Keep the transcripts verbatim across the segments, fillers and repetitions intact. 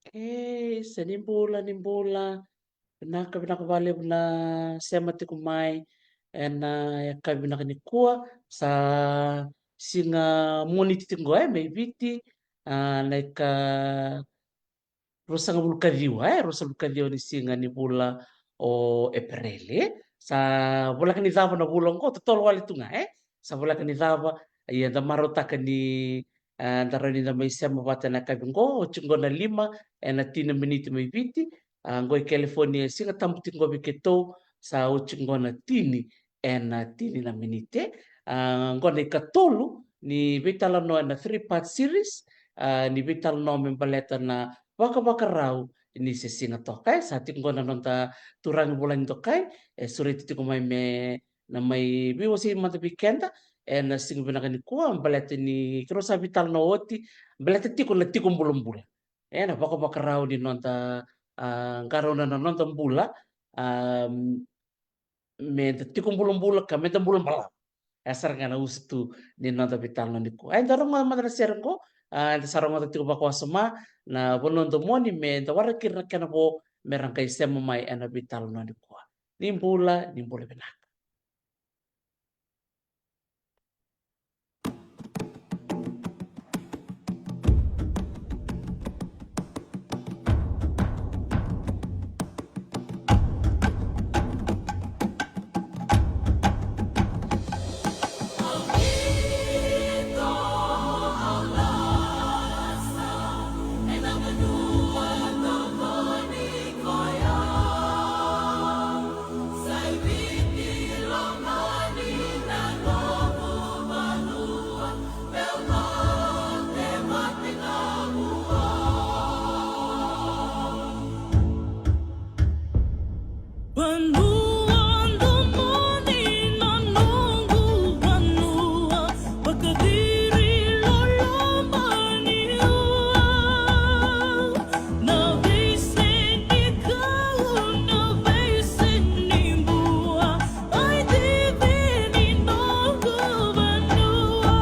Okay, sa ni bula, ni bula. Vinaka, vinaka vakalevu na sema tiko mai ena yakavi vinaka nikua. Sa siga Moniti tiko qo, e, mai Viti. A, na ika ruasagavulu ka ciwa, e, ruasagavulu ka ciwa ni siga ni vula o Epereli, e. Sa voleka ni cava na vula oqo, totolo wale tu ga, e. Sa voleka ni cava, ia da marautaka ni, e, da rawa ni da mai sema vata ena yakavi oqo, oti oqo na lima ena tini na miniti mai Viti. A, oqo i California, e Siga Tabu tiko oqo vei keitou, sa oti oqo na tini ena tini na miniti. A, oqo na ikatolu ni veitalanoa ena three part series, a, ni veitalanoa me baleta na vakavakarau ni se siga toka, e. Sa tiko oqo na noda turaga vulagi dokai, e sureti tiko mai me na mai veiwasei mada vei keda ena siga vinaka nikua, baleta ni keirau sa veitalanoa oti baleta tiko na tiko bulabula, e, na vakavakarau ni noda, a, qarauna na noda bula, a, me da tiko bulabula ka me da bula balavu. E sara ga na usutu ni noda veitalanoa nikua. E, da rogoca mada na sere oqo, a, eda sa rogoca tiko vakawasoma na vanua domoni, me da waraki ira na kena vo me ra qai sema mai ena veitalanoa nikua. Ni bula, ni bula vinaka. Vanua domoni na noqu vanua, vakaciri loloma ni ua. Na veise ni kau, na veise ni bua, ai tivi ni noqu vanua.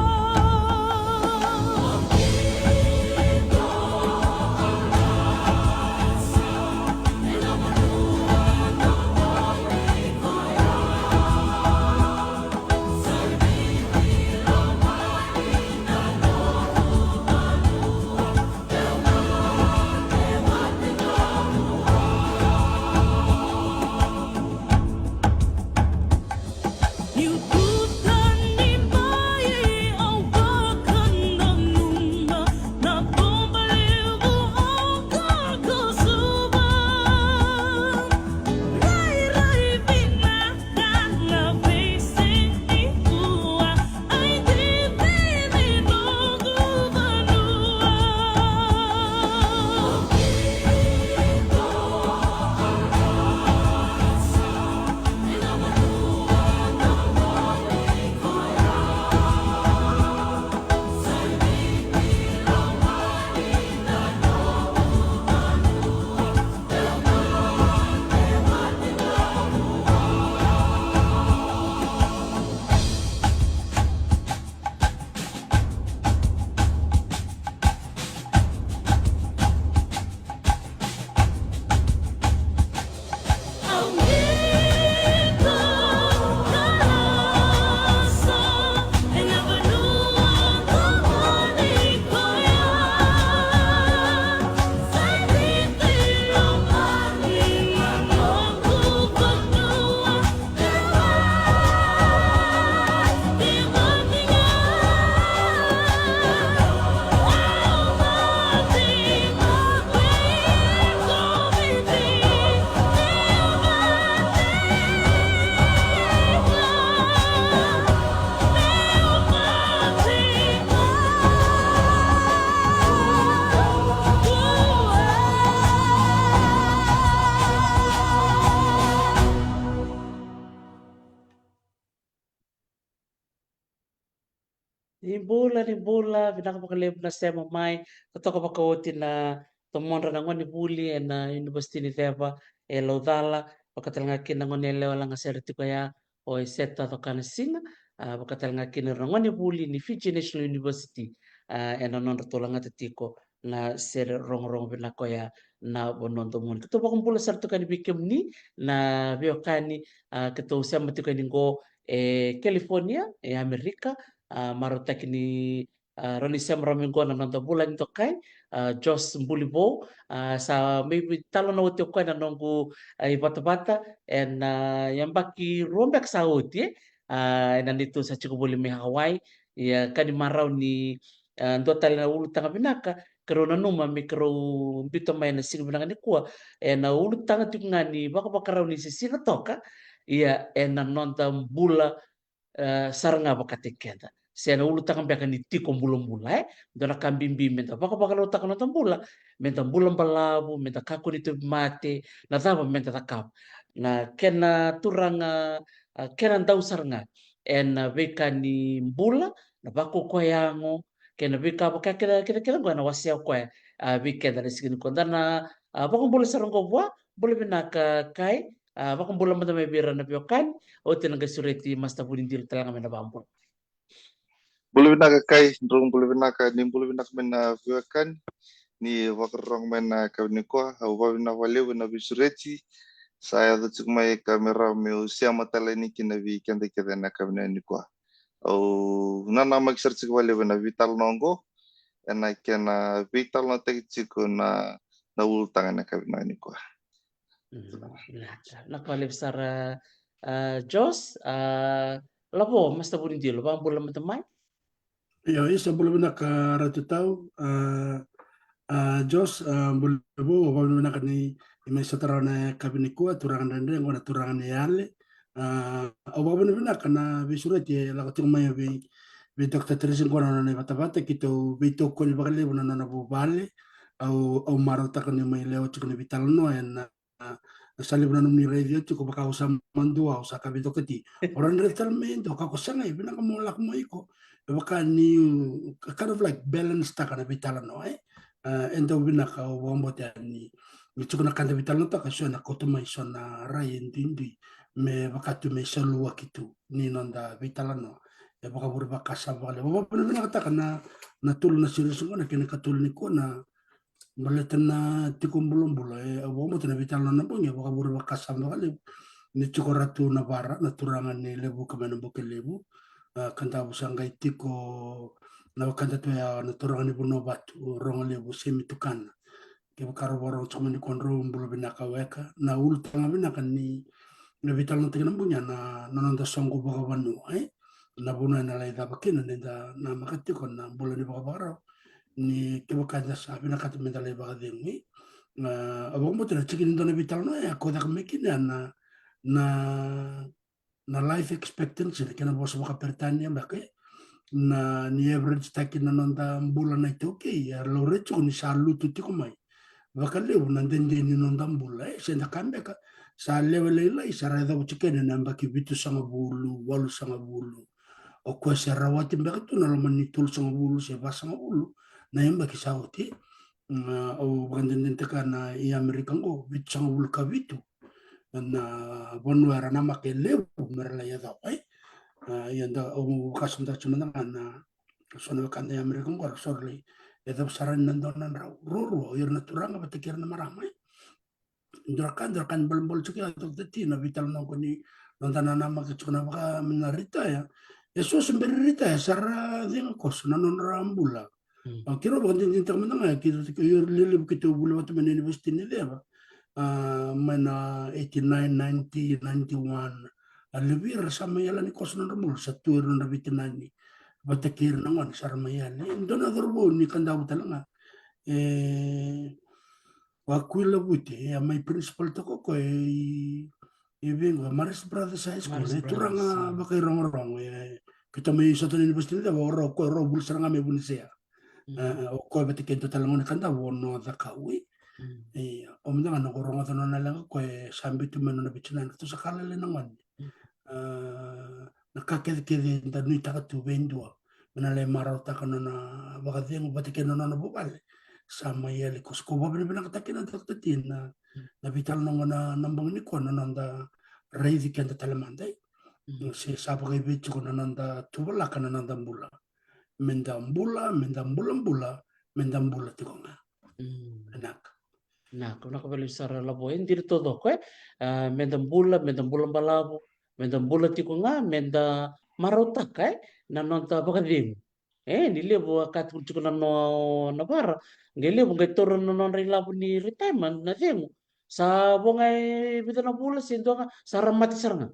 Ni bula, ni bula, vinaka vakalevu na sema mai. Totoka vakaoti na tomodra na gonevuli ena Univesiti ni Ceva e Laucala, vaka tale ga kina na goneyalewa lagasere tiko ya, o Eseta Cokanasiga, a, vaka tale ga kina na gonevuli ni Fiji National University, a, ena nodratou lagata tiko na sere rogorogo vinaka oya na vanua domoni. Keitou vakabula sara tiko yani vei kemuni na veiwekani, a, keitou sema tiko yani qo e California, e Amerika, a, marautaki ni, a, rawa ni sema rawa mai qo na noda vulagi dokai, a, Jos Bulivou, a, sa mai veitalanoa oti o koya na noqu, a, ivatavata ena, a, yabaki rua beka sa oti, e, a, ena neitou sa tiko voli mai Hawaii. Ia ka ni marau ni, a, dua tale na ulutaga vinaka keirau nanuma me keirau biuta mai ena siga vinaka nikua, ena ulutaga tiko ga ni vakavakarau ni sisiga toka, ia ena noda bula, e, sara ga vakataki keda. Se na ulutaga beka ni tiko bulabula, e? Dua na ka bibi meda vakavakarautaka noda bula, meda bula balavu, meda kakua ni tauvimate, na cava meda cakava. Na kena turaga, a, kena dau sara ga ena veika ni bula, na vakaukauwa yago, kei na veika vaka kece, kece, kece qo ena wasea o koya, a, vei keda na siga nikua. Da na, a, vakabula sara qo vua, bula vinaka Kai, a, vakabula mada mai vei ira na veiwekani, oti na qai sureti Master Vunidilo tale ga me na vakabula. Bula vinaka Kai, drau bula vinaka, ni bula vinaka mai na veiwekani, ni vakarorogo mai na yakavi nikua, au vakavinavinaka vakalevu ena veisureti, sa yaco tiko mai ka me rawa meu sema tale yani kina vei keda kece ena yakavi nikua. Au nanamaki sara tiko vakalevu ena veitalanoa oqo, ena kena veitalanoataki tiko na, na ulutaga ena yakavi nikua. Mm, vinaka. Vinaka vakalevu sara, a, Jos, a, Lavo, Master Vunidilo, vakabula mada mai. Io, isa, bula vinaka Ratu Tau, a, a, Jos, a, bula vou, vakabula vinaka ni, ni mai sota rawa na yakavi nikua, turaga dredre, qo na turaga ni yale. A, au vakabula vinaka na veisureti e lako tiko mai vei, vei Doctor Teresi qo na nona ivatavata, keitou veitokoni vakalevu na nona vuvale, au, au marautaka ni mai lewa tiko ni veitalanoa ena, a, sa levu na nomuni raici au tiko vaka au sa madua, au sa ka vei Doctor T. O rawa ni raici tale mai e dua, ka ko sa qai vinaka mo lako mai iko. E vaka ni, uh, kind of like balance taka na veitalanoa, e? A, e dau vinaka, au vakabauta ni, ni tiko na ka da veitalanoataka, so ena kauta mai so na rai e duidui me vaka tu me saluaki tu ni noda veitalanoa. E vakavure vakasama vakalevu. Au vakavinavinakataka na, na tolu na series qo, na kena ikatolu nikua na Baleta na tiko bulabula, e, au vakabauta na veitalanoa na bogi e vakavure vakasama vakalevu. Ni tiko Ratu Navara, na turaga ni Levuka mai Nabokelevu, a, Kadavu, sa qai tiko na wekada tu ya na turaga ni Vanuavatu, Rogolevu, Semi Tukana. Kevaka rau vakarorogo tiko mai nikua, drau bula vinaka weka. Na ulutaga vinaka ni, na veitalanoataki na bogi ya na, na noda soqo vakavanua, e? Na vanua ena lai cava kina, ni da namaka tiko na bula ni vakavakarau. Ni kevaka eda sa vinakata meda lai vakacegu, e? A, au vakabauta na tiki ni dua na veitalanoa ya, ko caka mai kina ya na, na, na life expectancy, na kena vosa vakaperitania beka, e? Na ni average taki na noda bula na iTaukei, e laurai tiko ni sa lutu tiko mai vakalevu na dede ni noda bula, e? Se da ka beka, sa lewe lailai, sa ra yacova tiko kina na yabaki vitusagavulu, walusagavulu. O koya se rawati beka tu na loma ni tolusagavulu se vasagavulu na yabaki sa oti. A, au vakadinadinataka na i Amerika qo, vitusagavulu ka vitu na vanua era namaka e levu mera lai yacova, e? A, ia da, au vakasamataka tiko mada ga na so na wekada i Amerika qo, era so ra lai yacova sara ni na dua na drau, ruarua, o ira na turaga vata kei ira na marama, e? Dua na ka, dua na ka ni bolebole tiko ya, Doctor T, na veitalanoa qo ni noda nanamaki tiko na vaka me na retire. E so se bera ni retire, sa ra cega koso na nodra bula. Mm. A, keirau vakadinadinataka mada ga, keitou tiko, ira lelevu keitou vuli vata mai na university ni ceva. A, mai na eighty-nine, ninety, ninety-one. A, levu ira sa mai yala ni koso na nodra bula, sa tu ira na nodra veitinani. Vata kei ira na gone sa ra mai yali. Dua na cauravou ni Kadavu tale ga. E, Vakuilavute, e a mai principal toka o koya i, i vei qo, Marist Brothers High School, Marist e turaga Brothers, mm, vakairogorogo, e, keitou mai sota na university ni ceva, o rau, o koya, o rau vuli sara ga mai Vunisea. Mm. E, e, o koya vata kei dua tale gone Kadavu, o Noa Cakaui. Mm. E, au mada ga na qai rogoca nona leqa, o koya e sa biu tu mai nona veitinani, keitou sa ka lailai na gone. Mm. E, na ka kecekece da nuitaka tu vei dua me na lai marautaka nona vakacegu vata kei na nona vuvale, sa mai yali koso. Ko vakavinavinakataka kina, Doctor T, na, na veitalanoa qo na, na bogi nikua, na noda raici keda tale mada, e? Mm. Se sa vakaivei tiko na noda tuvalaka na noda bula. Meda bula, meda bulabula, meda bula tiko ga. Vinaka. Vinaka, vinaka vakalevu sara Lavo. E dina taucoko, e. A, meda bula, meda bula balavu, meda bula tiko ga, meda marautaka, e, na noda vakacegu. E, ni levu a ka tukuna tiko na no, na vara. Qai levu qai taura na nodra ilavo ni retirement na cegu. Sa vo ga e vica na vula se dua ga, sa ra mate sara ga.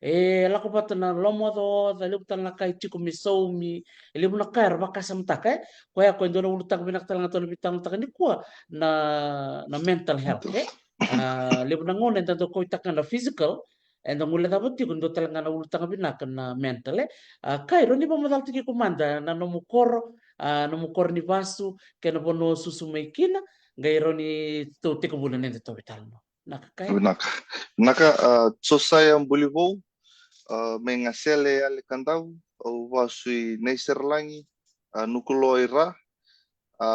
E lako vata na lomaocaoca, levu tale na ka e tiko me saumi, e levu na ka era vakasamataka, e. Koya ko e dua na ulutaga vinaka tale ga tou na veitalanoataka nikua, na, na mental health, e. A, levu na gauna eda dau kauaitaka na physical, eda guilecava tiko, dua tale ga na ulutaga vinaka na mental, e. A, Kai, rawa ni vakamacalataki iko mada na nomu koro, a, nomu koro ni vasu, kei na vanua o susu mai kina, qai rawa ni tou tekivuna na noda tou veitalanoa. Vinaka, Kai. Vinaka. Vinaka, a, Josiah Bulivou, a, mai Gasele, Yale, Kadavu, au vasu i Naiserelagi, a, Nukuloa i Ra, a,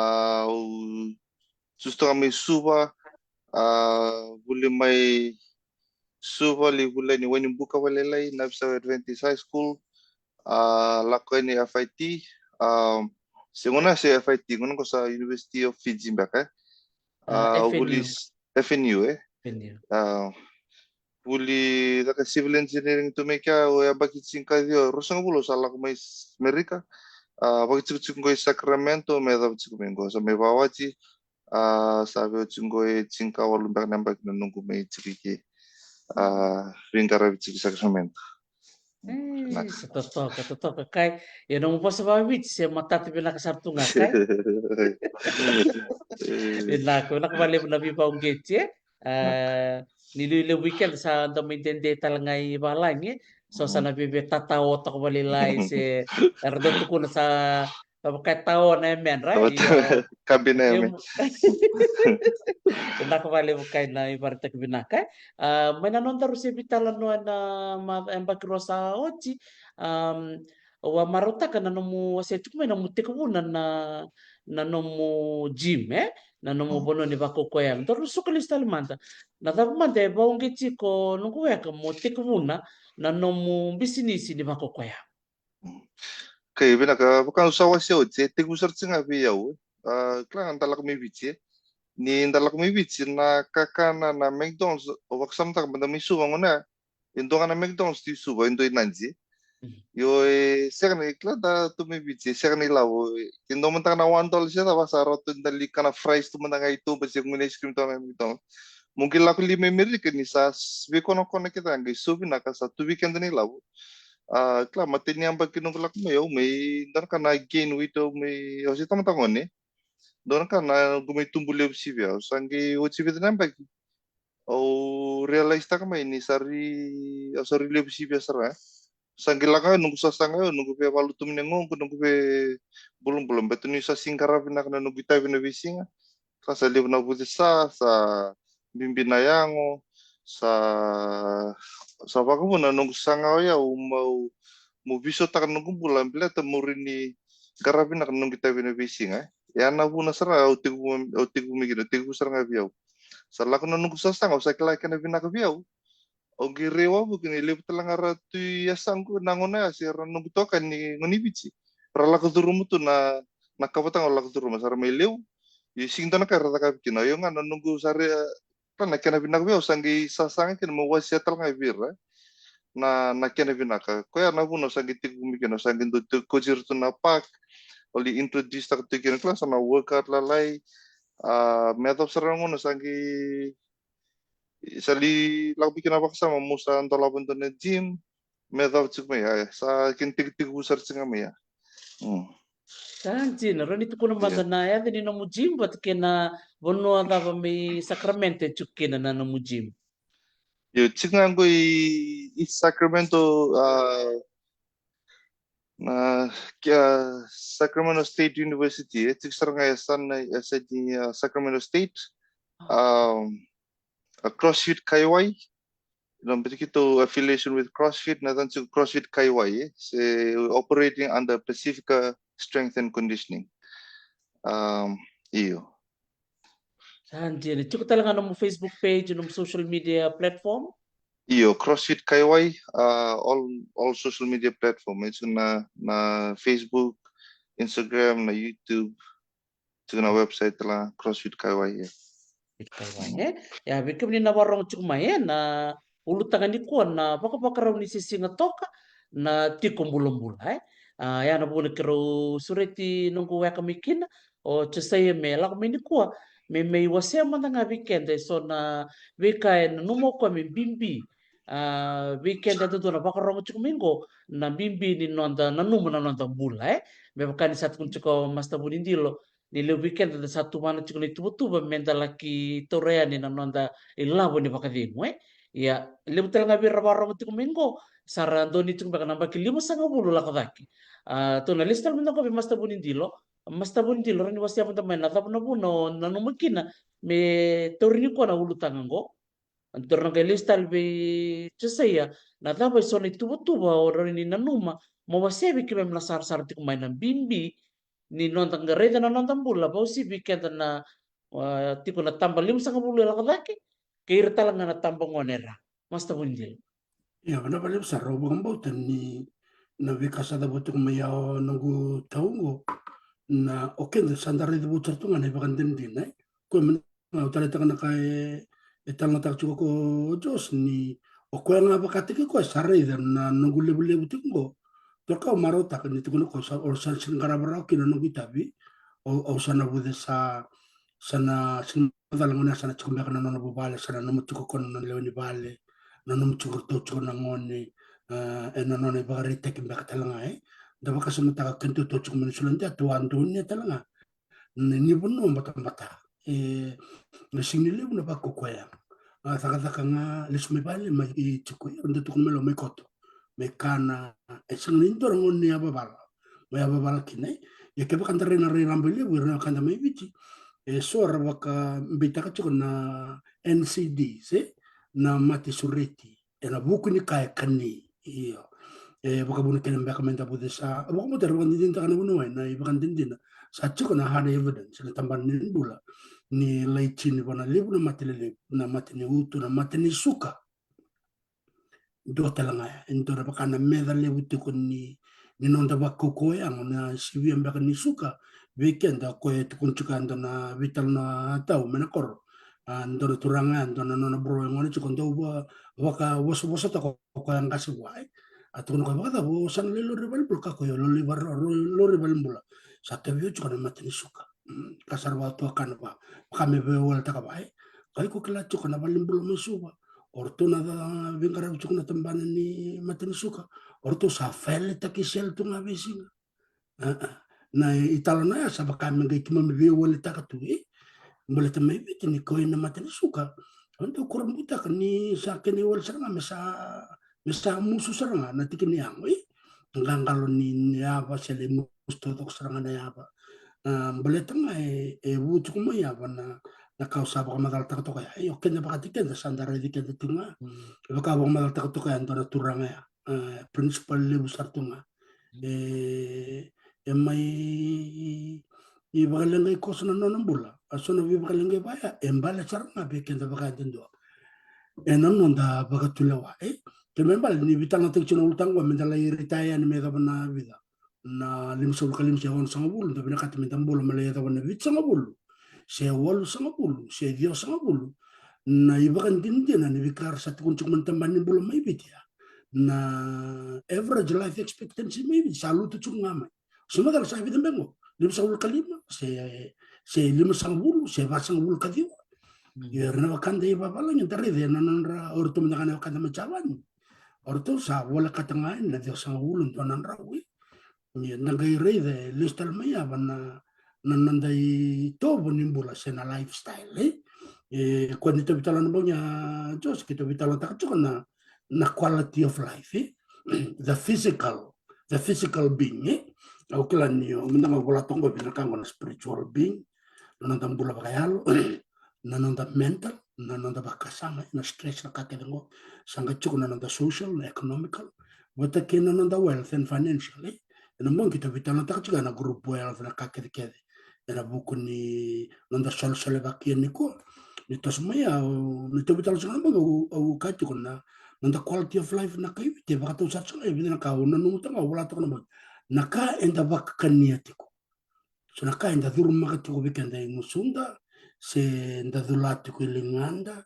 au susu toka mai Suva, a, vuli mai Suva, lai vuli yani Wainibuka vakalailai, Navisau Adventist High School, a, lako yani F I T, a, se gauna se F I T, gauna qo sa University of Fiji beka, e. A, a, au vuli F N U. S-, F N U, e? F N U. A, vuli caka civil engineering tu mai kea, au yabaki tinikaciwa, ruasagavulu au sa lako mai s-, Amerika. A, vakaitikotiko qo i Sacramento, me yacova tiko mai qo, sa mai vakawati. A, sa veiwatini qo e tinikawalu beka na yabaki na noqu mai tiko i ke. A, veiqaravi tiko i Sacramento. E, vinaka. Sa totoka, totoka, Kai. Ia nomu vosa vakaviti se matata vinaka sara tu ga, Kai. Vinaka, vinaka vakalevu na veivakauqeti, e. A, vinaka. Ni levu, levu vei keda sa da mai dede tale ga i valagi, e. So sa, mm, na veve tatao toka vakalailai se era dau tukuna sa Sa vaka e tao na yamedra, e? Io. Kabi na yame. Vinaka vakalevu, Kai, na ivakaraitaki vinaka, e? A, mai na nodaru se veitalanoa ena ma-, yabaki rua sa oti, am, au a marautaka na nomu wasea tiko mai na nomu tekivuna na, na nomu gym, e? Na nomu, mm, vanua ni vakaukauwa yago. Daru suka lesu tale mada. Na cava mada e vakauqeti iko, noqu weka, mo tekivuna na nomu bisinisi ni vakaukauwa yago? Mm. Okay, vinaka, vaka au sa wasea oti, e tekivu sara tiko ga vei au, e. A, kila ga da lako mai Viti, e. Ni da lako mai Viti, na kakana, na McDonald's, au vakasamataka mada mai Suva gona, e dua ga na McDonald's tu i Suva, e dua i Nadi. Mm. Io, e sega ni, kila da tu mai Viti, e sega ni lavo, e, ke dua mada ga na one dollar se cava sa rawa tu da lai kana fries tu mada ga i tuba se gone ice cream tu ga na McDonald's. Mo qai lako li mai Amerika ni sa s-, veikonakona kece ga, qai so vinaka, sa tu vei keda na ilavo. A, kila, matai ni yabaki noqu lako mai, au mai, dua na ka na gain weight, au mai, au se tamata gone. Dua na ka na noqu mai tubu levu sivia, au sa qai oti vica na yabaki. Au realize taka mai ni sa ri, au sa ri levu sivia sara, e. Sa qai lako ga, noqu sasaga, noqu veivalutumuni, noqu, noqu veibulabula, baleta ni sa sega ni qaravi vinaka na noqu itavi ena veisiga. Ka sa levu na vucesa, sa bibi na yago, sa, sa vakavuna noqu saga o yau, mo, mo veisautaka na noqu bula, baleta mo rawa ni qaravi vinaka na noqu itavi ena veisiga, e. Ya na vuna sara au tekivu, au tekivu mai kina, tekivu sara ga vei au. Sa lako na noqu sasaga, au sa kila kena vinaka vei au. Au qai rai wavoki ni levu tale ga ra tu i yasaqu na gauna ya, se ra noqu itokani, gone ni Viti. Ra lako curuma tu na, na ka vata ga au lako curuma, sa ra mai levu. Ia sega ni dua na ka era cakava kina. Io ga na noqu sa rai, ka na kena vinaka vei au, au sa qai sasaga kina meu wasea tale ga vei ira na, na kena vinaka. Koya na vuna au sa qai tekivu mai kina, au sa qai dau tekivu ira tu na park. Au lai introduce taka tu kina, kila, sa na workout lalai. A, me yacova sara na gauna au sa qai sa lai lako vei kina vakasama mo sa dolava e dua na gym, me yacova tiko mai, a, sa kena tekitekivu sara tiko ga mai, a. Mm. Sa dina, rawa ni tukuna mada, yeah, na yaca ni nomu gym, vata kei na vanua cava mai Sacramento e tiko kina na nomu gym? Io, tiko ga qo i, i Sacramento, a, na, ke, a, Sacramento State University, e tiko sara ga e yasana, e yasana ni, a, Sacramento State. A, a CrossFit Kaiwai. Na bati keitou affiliation with CrossFit, na yacana tiko CrossFit Kaiwai, e. Se operating under Pacifica Strength and Conditioning. Um, io. Sa dina. Tiko tale ga nomu Facebook page, nomu social media platform? Io, CrossFit Kaiwai, uh, all, all social media platform. E tiko na, na Facebook, Instagram, na YouTube. tiko na website la Crossfit Kaiwai. E, Crossfit Kaiwai, e? Ia, vei kemuni na vakarorogo tiko mai, e, na ulutaga nikua na vakavakarau ni sisiga toka na tiko bulabula, e? A, ia na vuna keirau sureti noqu weka mai kina o Josaia me lako mai nikua me mai wasea mada ga vei keda eso na veika e nanuma o koya me bibi. A, vei keda dodonu na vakarorogo tiko mai qo, na bibi ni noda nanuma na noda bula, e? Me vaka ni sa tukuna tiko o Master Vunidilo, ni levu vei keda da sa tuvana tiko na ituvatuva me da laki taura yani na noda ilavo ni vakacegu, e? Ia, levu tale ga vei ira vakarorogo tiko mai qo, sa ra donu tiko beka na baki limasagavulu lako cake. A, tou na lesu tale mada qo vei Master Vunidilo. Master Vunidilo, rawa ni wasea mada mai na cava na vuna o nanuma kina me tauri nikua na ulutaga qo? Tou na qai lesu tale vei Josaia, na cava eso na ituvatuva o rawa ni nanuma mo wasea vei keimami na sarasara tiko mai na bibi ni noda qai raica na noda bula, vausivi keda na, a, tiko na taba limasagavulu e lako cake kei ira tale ga na taba gone ra. Master Vunidilo. Ia, vinaka vakalevu sara. Au vakabauta ni na veika sa cavuta tiko mai, ia, o noqu tau qo, na o keda sa da raica vou sara tu ga na ivakadinadina, e? Koya mada ga au taleitaka na ka e, e talanoataka tiko o koya o Jos, ni o koya ga vakataki koya sa raica na noqu levulevu tiko qo. Tou ka, au marautaka ni tukuna o koya sa, o sa sega ni qarava rawa kina na noqu itavi. Au, au sa na vuce sa, sa na sega ni macala gone, sa na tiko beka na nona vuvale, sa na nanuma tiko o koya na nona lewe ni vale, na nanuma tiko ratou tiko na gone, a, ena nona ivakaraitaki beka tale ga, e? Da vakasamataka keda tou tiko mai na Suva, da tou a donuya tale ga ni, ni vanua batabata. E, na sega ni levu na vakaukauwa. A, cakacaka ga, lesu mai vale, mai tiko, e, da tukuna mai lo mai koto, mai kana, e sega ni dua na gauna ni yavavala. Mai yavavala kina, e. Ia kevaka da rai na rai rabailevu, ira na wekada mai Viti, e so ra vakabeitaka tiko na N C D, se na mate sureti ena vuku ni ka e kani. Io. E vakavuna kina beka me da vuce sa, au vakabauta era vakadinadinataka na vanua e na ivakadinadina. Sa tiko na hard evidence na tabana ni bula ni lai tini vua na levu na mate lelevu, na mate ni utu, na mate ni suka. Dua tale ga ya, e dua na vaka na meca levu tiko ni, ni noda vakaukauwa yago, na sivia beka ni suka. Vei keda o koya e tukuna tiko e dua na veitalanoa tau mai na koro. A, dua na turaga ya, dua na nona bro e gone tiko, dau va, vakavosavosataka o koya qase vua, e. A tukuna o koya, vakacava o sa na lai lori valenibula? Kaya o koya, o lai lori valenibula. Sa tauvi au tiko na mate ni suka. Mm, ka sa ra vakatuakana vua, vaka me veiwaletaka vua, e. Ka iko kila tiko na valenibula mai Suva, o ratou na ca, veiqaravi tiko na tabana ni mate ni suka, o ratou sa failetaki sele tu ga veisiga. A, a. Na italanoa ya sa vaka me qai keimami veiwaletaka tu, e. Baleta mai Viti ni koi na mate ni suka, au dau kurabuitaka ni sa kena iwali sara ga me sa, me sa musu sara ga na tiki ni yago, e. Qaqalo ni, ni yava, se lai musu taucoko sara ga na yava. A, baleta ga e, e vu tiko mai yava na, na ka au sa vakamacalataka toka ya. Io, keda vakataki keda sa da raici keda tiko ga. Mm. Vaka vakamacalataka toka ya dua na turaga ya. A, principal levu sara tu ga. Mm. E, e mai, i vakaleqai koso na nona bula. A so na veivakaleqai vaya, e bale sara ga vei keda vakayadudua. E na noda vakatulewa, e. Kena ibalebale ni veitalanoataki tiko na ulutaga qo me da lai retire yani me yacova na vica, na limasagavulu ka lima se onosagavulu, da vinakata me da bula me lai yacova na vitusagavulu se walusagavulu se ciwasagavulu. Na ivakadinadina ni veika era sa tukuna tiko mai na tabana ni bula mai Viti ya, na average life expectancy mai Viti sa lutu tiko ga mai. Se macala sa vica beka qo, limasagavulu ka lima se, se limasagavulu se vasagavulu ka ciwa. Mm. Ia era na wekada i vavalagi da raica na nodra, o ratou mada ga na wekada mai Japani, o ratou sa volekata ga yani na ciwasagavulu dua na drau, e. Ia da qai raica e lesu tale mai yava na, na noda itovo ni bula se na lifestyle, e. E koya ni tou veitalanoa bau ya, Jos, keitou veitalanoataka tiko na, na quality of life, e. The physical, the physical being, e. Au kila ni o mada ga vola toka qo vinaka qo na spiritual being, na noda bula vakayalo, na noda mental, na noda vakasama, na stress, na ka kece qo. Sa qai tiko na noda social, na economical, vata kei na noda wealth and financial, e. Ena bogi keitou veitalanoataka tiko na group wealth, na ka kecekece. Ena vuku ni noda solesolevaki nikua. Ni toso mai au, ni tou veitalanoa tiko na bogi au, au kaya tiko na noda quality of life na kai Viti e vakatau sara tiko ga e vica na ka au nanuma tiko ga, au vola toka na bogi. Na ka eda vakakania tiko. So na ka eda curumaka tiko vei keda i gusuda, se da cula tiko i ligada,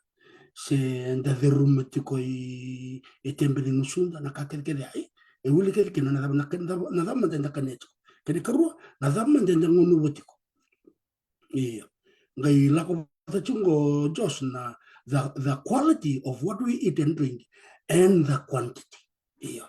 se da curuma tiko i, i tebe ni gusuda, na ka kece kece ai. E wili kece kina na cava, na, na cava, na cava mada eda kania tiko. Kena ikarua, na cava mada eda gunuva tiko. Io. Qai lako vata tiko qo, Josh, na the, the quality of what we eat and drink and the quantity. Io.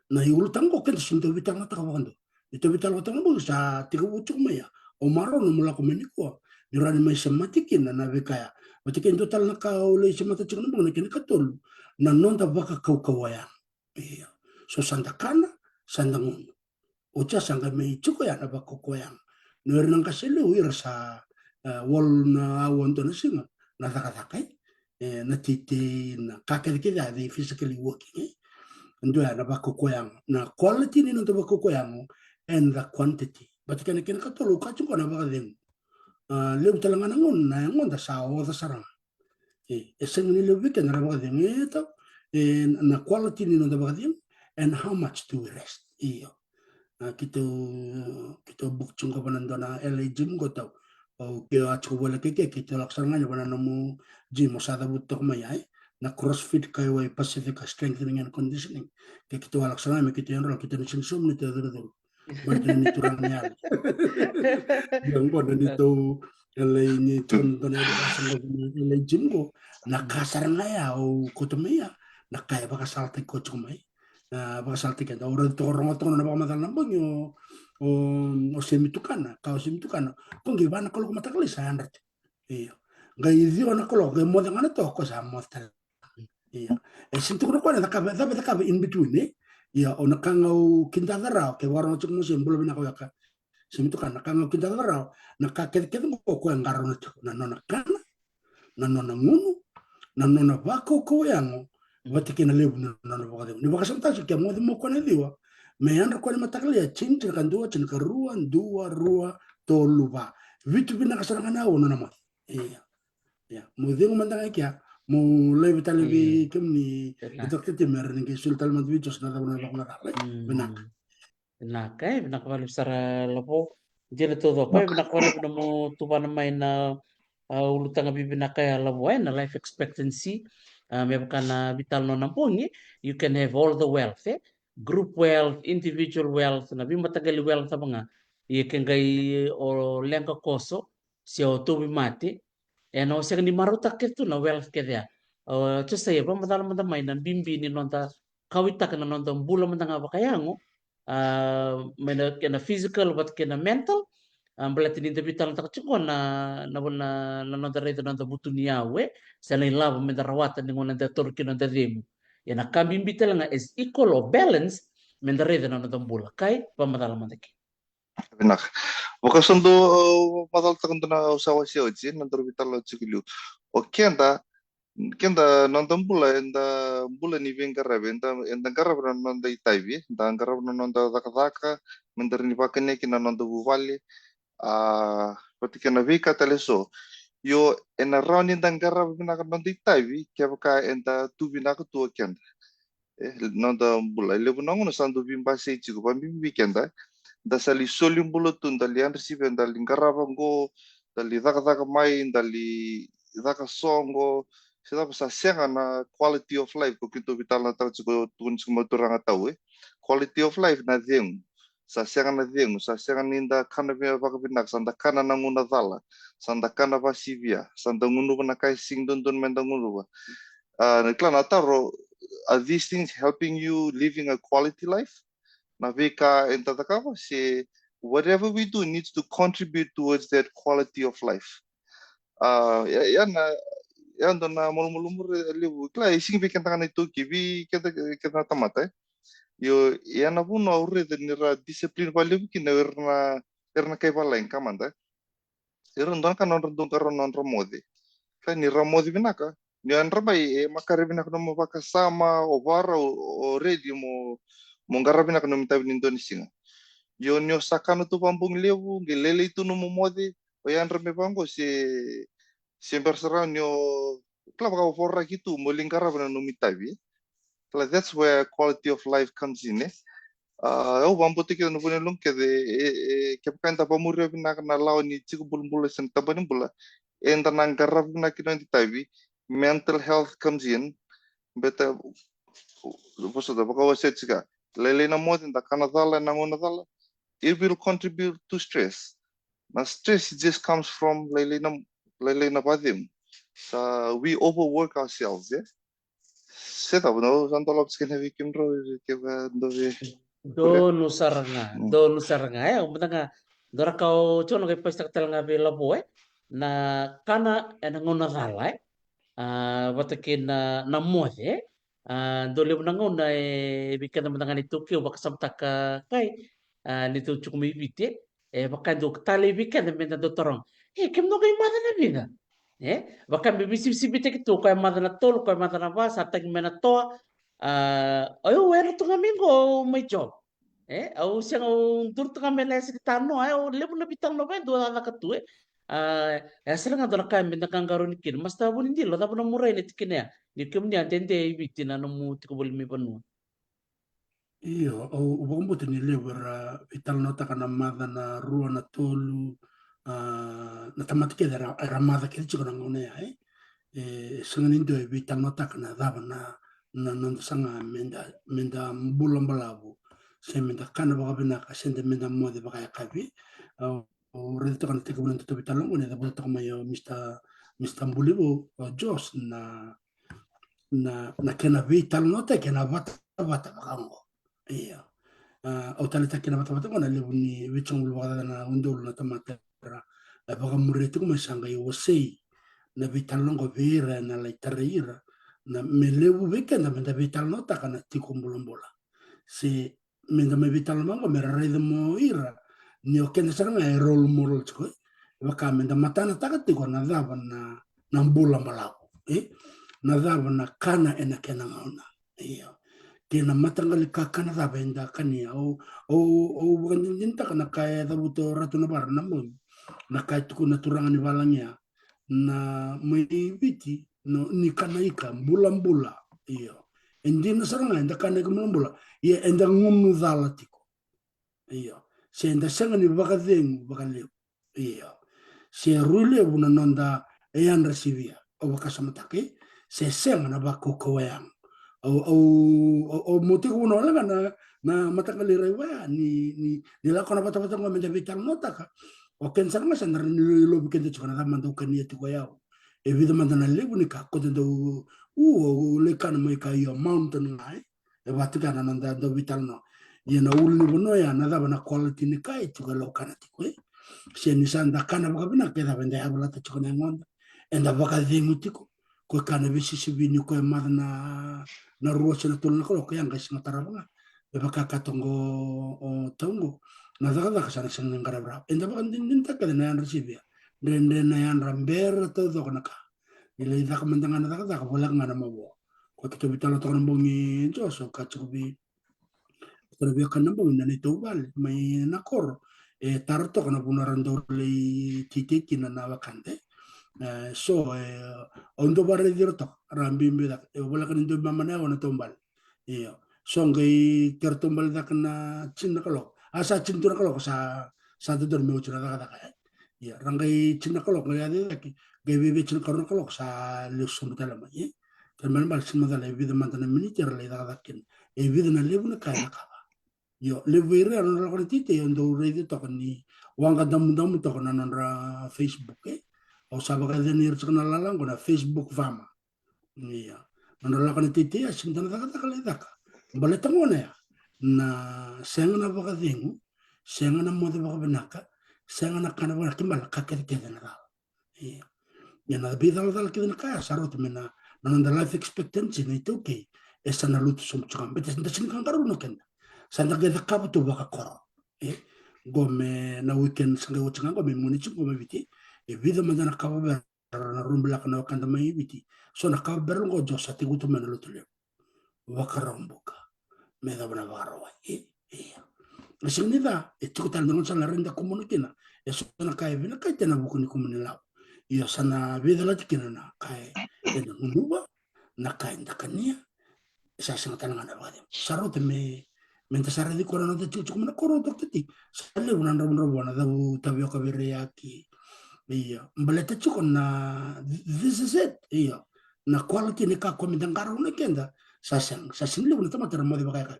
Na iulutaga qo keda sega ni dau veitalanoataka vakadua. Ni dau veitalanoataka vakadua, sa tekivu tiko mai ya. Au marau nomu lako mai nikua. Ni rawa ni mai semati kina na veika ya. Vata kei dua tale na ka au lai semata tiko na bogi, na kena ikatolu. Na noda vakakaukauwa yaga. Io. So sa da kana, sa da gunu. Oti ya sa qai mai tiko ya na vakakaukauwa yaga. Na o ira na qase levu, ira sa, e, walu na aua dua na siga na cakacaka, e, e, na teitei, na ka kece kece ya, they physically working, e. Dua ya na vakakaukauwa yaga, na quality ni noda vakakaukauwa yaga and the quantity. But kena, kena ikatolu, au kaya tiko na vakacegu. A, levu tale ga na gauna na yagoda sa oca sara ga. E, e sega ni levu vei keda na vakacegu, e, tau, e, na quality ni noda vakacegu and how much do we rest. Io. A, keitou, keitou book tiko qo vua na dua na L A gym qo, tau. O, ke o a tiko voleka i ke, keitou lako sara ga yani vua na nomu gym o sa cavuta toka mai, ai. Na CrossFit Kaiwai Pacifica Strengthening and Conditioning. Ke keitou a lako sara ga yani me keitou enroll, keitou na sega ni sauma ni keitou curucuru. Baleta ni turaga ni yalo. Ia qo na neitou L A, ni tiko na dua na yalo vakasaqa na L A gym qo. Na ka sara ga ya au kauta mai ya, na ka e vakasalataki koya tiko mai. A, vakasalataki keda, au raica toka, rogoca toka na vakamacala na bogi o, o, o Semi Tukana, ka o Semi Tukana. Ko qai va na kaloko mataka lailai sa yadra tiko. Io. Qai ciwa na kaloko, qai moce ga na toka, ko sa moce tale. Io. E sega ni tukuna o koya na cakava, cava e cakava in between, e? Io, o na ka ga au kidacala rawa, ke vakarogo tiko mo se bula vinaka weka. Semi Tukana, na ka ga au kidacala rawa, na ka kecekece qo o koya e qarauna tiko, na nona kana, na nona gunu, na nona vakakaukauwa yago, vata kei na levu na nona vakacegu. Ni vakasamataka tiko, ke moce mai o koya na ciwa, me yadra o koya ni mataka lailai, tini, tinikarua, tinikarua, dua, rua, tolu, va. Vitu vinaka sara ga na aua nona moce. Io. Ia, mo cegu mada ga i kea, mo laivi tale vei kemuni, e, Doctor Tim, me ra na qai soli tale mada vei Josh na cava na vakamacala. Vinaka. Vinaka, e, vinaka vakalevu sara Lavo. Dina taucoko, e, vinaka vakalevu na nomu tuvana mai na, a, ulutaga vivinaka ya Lavo, e, na life expectancy. A, me vaka na veitalanoa na bogi, you can have all the wealth, e, group wealth, individual wealth, na veimataqali wealth cava ga. Ia ke qai o leqa koso, se o tauvimate, ena o sega ni marautaka kece tu na wealth kece ya. O, Josaia, vakamacala mada mai na bibi ni noda kauwaitaka na noda bula mada ga vakayago, a, mai na kena physical vata kei na mental. A, baleta ni da veitalanoataka tiko na, na, na, na noda raica na noda vutuniyau, e, se na ilavo me da rawata ni gauna da taura kina noda cegu. Ia na ka bibi tale ga as equal or balance, me da raica na noda bula. Kai, vakamacala mada kina. Vinaka. Vaka sa dau, uh, macalataka dua na, au sa wasea oti, na daru veitalanoa tiko liu. O keda, keda noda bula, eda bula ni veiqaravi, eda, eda qarava na noda itavi, eda qarava na noda cakacaka, me da rawa ni vakania kina na noda vuvale, a, vata kei na veika tale eso. Io, ena rawa ni da qarava vinaka na noda itavi, kevaka eda tu vinaka tu o keda. E, noda bula. E levu na gauna sa dau veibasai tiko, vakabibi vei keda. Da sa lai soli bula tu, da lai yadra sivia, da lai qarava qo, da lai cakacaka mai, da lai caka soqo. Se cava, sa sega na quality of life, ko keitou veitalanoataka tiko, tukuna tiko mai turaga tau, e. Quality of life na cegu. Sa sega na cegu, sa sega ni da kana vei, vakavinaka, sa da kana na gauna cala, sa da kana vakasivia, sa da gunuva na ka e sega ni dodonu me da gunuva. A, na kila na taro, are these things helping you living a quality life? Na veika eda cakava, se whatever we do needs to contribute towards that quality of life. A, ia, ia na, ia dua na malumalumu levu, kila, e sega vei keda ga na iTaukei, vei keda, keda na tamata, e. Io, ia na vuna au raica ni ra discipline vakalevu kina o ira na, ira na kai valagi ka mada. Ira dua na ka nodra dau qarauna nodra moce. Ka ni ra moce vinaka, ni o yadra mai, e makare vinaka nomu vakasama, o vakarau, o ready mo, mo qara vinaka nomu itavi ni dua na siga. Io, ni o sa kana tu vakabogi levu, qai lailai tu nomu moce, o yadra mai vaqo se, se bera sara ni o kila vakavoraki tu mo lai qarava na nomu itavi. Kila, that's where quality of life comes in, e. A, au vakabauta kece na vuniyaloqu kece, e, e, kevaka eda vakamuria vinaka na lawa ni tiko bulabula se na tabana ni bula, eda na qarava vinaka kina na itavi, mental health comes in, beta, vosa da vakawasea tiko, lailai na moce, da kana cala ena gauna cala, it will contribute to stress. Na stress just comes from lailai na, lailai na vakacegu. Sa we overwork ourselves, e? Se cava, no, sa dolavi tiko na vei kemudrau, kevaka dou vei. Donu sara ga, Mm. donu sara ga, e, au mada ga, dou raica o John qai pasitaka tale ga vei Lavo, e? Na kana ena gauna cala, e? A, vata kei na, na moce, e? A, dau levu na gauna, e, vei keda mada ga na iTaukei, au vakasamataka kai, a, ni tou tiko mai Viti, e, vaka dau talei vei keda meda dau taroga. E, kemudou qai maca na vica? E, vaka me veisivisivitaki tu, koya maca na tolu, koya maca na va, sa tagi mai na toa. A, o yau era tu ga mai qo mai job. E, au sega, au duru tu ga mai na yasa ni tanoa, e, au levu na veitalanoa vaya dau cakacaka tu, e. A, e sara ga dua na ka meda qaqarauni kina. Master Vunidilo, cava na murai na tikina ya? Ni kemuni a dede i Viti na nomu tiko voli mai vanua. Io, au, au vakabauta ni levu era veitalanoataka na maca na rua na tolu, a, na tamata kece era, era maca kece tiko na gauna ya, e. E sega ni dua e veitalanoataka na cava na, na noda saga meda, meda bula balavu, se meda kana vakavinaka, se da meda moce vakayakavi. Au, au raica toka na tekivu na datou veitalanoa qo, ni cavuta toka mai o Mister, Mister Bulivou, o Josh, na, na, na kena veitalanoataki ena vatavata vaka oqo. Io. A, au taleitaka kina vatavata qo na levu ni veitsoqulu vakacaca na udolu na tamata era, e, vakamuria tiko mai, sa qai wasei na veitalanoa qo vei ira ena lai tarai ira, na me levu vei keda meda veitalanoataka na tiko bulabula. Se meda mai veitalanoa qo me ra raica mo ira ni o keda sara ga e role model tiko, e. Vaka meda matanataka tiko na cava na, na bula balavu, e? Na cava na kana ena kena gauna. Io. Kei na mataqali kakana cava eda kania. Au, au, au vakadinadinataka na ka e cavuta o Ratu Navara na bogi. Na ka e tukuna na turaga ni valagi ya. Na mai Viti, no, ni kana ika, bulabula. Io. E dina sara ga, eda kana ika bulabula. Ia, eda gunu cala tiko. Io. Se eda sega ni vakacegu vakalevu. Io. Se rui levu na noda yadra sivia. Au vakasamataka, e? Se sega na vakaukauwa yaga. Au, au, au, au mo tiko vuna wale ga na, na mataqali rai vaya, ni, ni, ni lako na vatavata qo meda veitalanoataka. O keda sara ga sa da rawa ni lovi keda tiko na cava mada au kania tiko o yau. E vica mada na levu ni ka, ko da dau, u, au lai kana mai ka io, mountain ga, e. E vaka tiko na noda dau veitalanoa. Ia na ulunivanua ya, na cava na quality ni ka e tiko e laukana tiko, e? Se ni sa da kana vakavinaka, e cava eda yavalata tiko na yagoda? Eda vakacegu tiko. Ko e kana veisisivi ni ko e maca na, na rua se na tolu na kaloko, ya qai sega tarava ga. Me vaka ka toqo o tauqo. Na cakacaka sa na sega ni qaravi rawa. Eda vakadinadinataka kece na yadra sivia. Dredre na yadra, bera taucoko na ka. Ni lai caka mada ga na cakacaka, voleka ga na mavoa. Ko keitou veitalanoa toka na bogi, Josh, au kaya tiko vei, tara vei au ka na bogi na neitou vale mai na koro. E taro toka na vanua ra dau lai teitei kina na wekada. E, so, e, au dau vakaraici ira toka, ra biubiu cake. E voleka ni dau mama na yawa na taubale. Io. So qai kera taubale cake na tini na kaloko. A, sa tini tu na kaloko, sa, sa dodonu me oti na cakacaka, e. Ia, ra qai tini na kaloko, qai yaco i cake, qai viavia tini na karua na kaloko, sa lesu sobu tale mai, e. Kena ibalebale, sega ni macala e vica mada na miniti era lai cakacaka kina. E vica na levu na ka e cakava. Io, levu vei ira na nodra lako na teitei, au dau raica toka ni waqa damudamu toka na nodra Facebook, e. Au sa vakayacani ira tiko na lala qo na Facebook farmer. Ia. Nodra lako na teitei, a sega ni dua na cakacaka lai caka. Baleta gona ya, na sega na vakacegu, sega na moce vakavinaka, sega na kana vakavinaka, kena ibalebale ka kecekece na cala. Ia. Ia na veicalacala kece na ka ya, sa rauta me na, na noda life expectancy na iTaukei, e sa na lutu sobu tiko ga. Baleta da sega ni qaqarauna o keda. Sa da qai cakava tu vakakoro. E, qo me na weekend sa qai oti ga qo me Moniti qo mai Viti. E vica mada na ka vavera na rubilaka na wekada mai Viti. So na ka vavera qo, Josh, sa tekivu tu mai na Lotulevu. Vakarau buka. Me yacova na Vakarauwai. E, ia. E sega ni ca, e tiko tale na gauna sa na rawa ni da kumuna kina. E so na ka e vinakati ena vuku ni kumuni lavo. Ia sa na veicalati kina na ka eda gunuva, na ka eda kania. Sa sega tale ga na vakacegu. Sa rauta me, Me da sa raici koya na noda tikotiko mai na koro, Doctor T. Sa levu na dravudravua, na cavu tavioka veiraiyaki. Io. Baleta tiko na, this is it. Io. Na quality ni ka koya me da qarauna keda. Sa sega, sa sega ni levu na tamata era moce vakayakavi.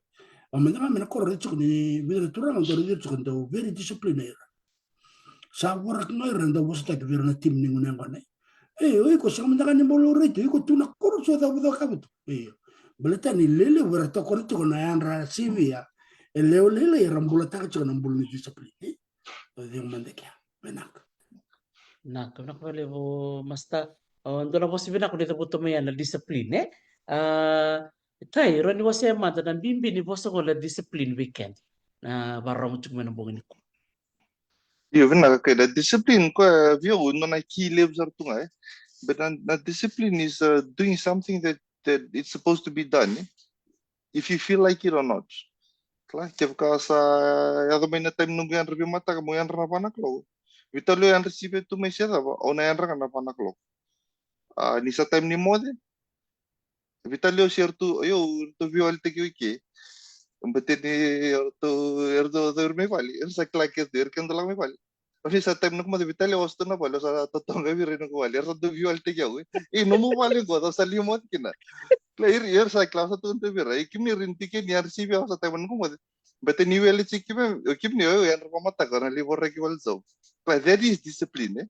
Au mada ga mai na koro, raici tiko ni vica na turaga, dau raici tiko, dau very disciplined ira. Sa voraki ga ira, dau vosataki vei ira na team ni gunu yaqona. E, o iko sega mada ga ni bau laurai tu, iko tu na koro, so cavucavu ka tu. Io. Baleta ni lelevu era tokona tiko na yadra sivia. E lewe lailai era bulataka tiko na bula ni discipline. E, o cegu mada kea. Vinaka. Vinaka, vinaka vakalevu, Master. O, dua na vosa vinaka ni cavuta mai ya na discipline, e? A, Tai, rawa ni wasea mada na bibi ni vosa qo na discipline vei keda. Na vakarorogo tiko mai na bogi nikua. Io, vinaka Kai, na discipline koya vei au, nona key levu sara tu ga, e. But na, na discipline is, uh, doing something that, that it's supposed to be done, e? If you feel like it or not. Kila, kevaka sa yaco mai na time noqu yadra veimataka, meu yadra na va na kaloko. Vitalia o yadra sivia tu mai se cava, au na yadra ga na va na kaloko. A, ni sa time ni moce, vitalia o se ratou, io, ratou veiwalitaki oi ke. Baleta ni ratou, ratou cau mai vale, era sa kila ke tu, era keda lako mai vale. O ni sa time noqu moce, vitalia o sa tu na vale, o sa totoka vei ira noqu vale, era sa dau veiwalitaki au. E, nomu vale qo, o sa lima oti kina. Kila, ira, era sa kila, o sa tu na vei ira. E, kemuni ira ni tiko ni yadra sivia, o sa time noqu moce. Baleta ni wele tiko kemuni, o kemuni, o, o yadra vakamataka, na lai voraki vale sau. Kila, that is discipline, e.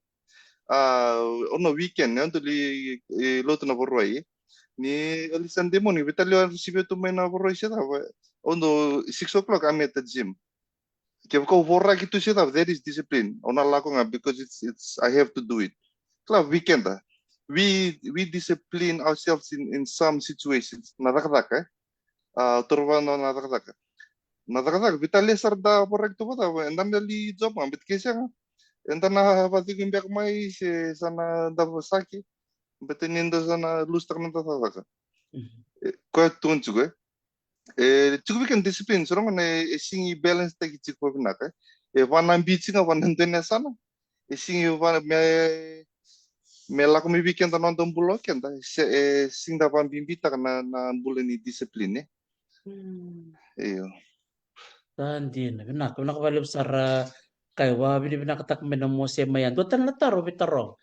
A, o na weekend, e, dau lai, e, lotu na Vakarauwai. Ni early Sunday morning, vitalia o yadra sivia tu mai na Vakarauwai se cava. O dau six o'clock, I'm at the gym. Kevaka au voraki tu se cava, that is discipline. Au na lako ga because it's, it's, I have to do it. Kila, weekend, a. We, we discipline ourselves in, in some situations. Na cakacaka, e. A, toro vata na cakacaka. Na cakacaka, vitalia sara da voraki tu vata, eda na lai job ga, but ke sega, eda na vacegu beka mai se sa na da vosaki, but ni da sa na lose-taka na da cakacaka. Mhm. E, koya tu tiko, e. E, tiko vei keda discipline, so rogo na e, e sigi balance taki tiko vinaka, e. E vanabi tiko ga, vanadua na yasana, e sigi va me, me lako mai vei keda na noda bula o keda, se, e sigi da vabibitaka na, na bula ni discipline, e. Mm. Io. Sa dina, vinaka, vinaka vakalevu sara, Kai, vakavinavinakataka mai na mose mai ya. Dua tale na taro vei taroga.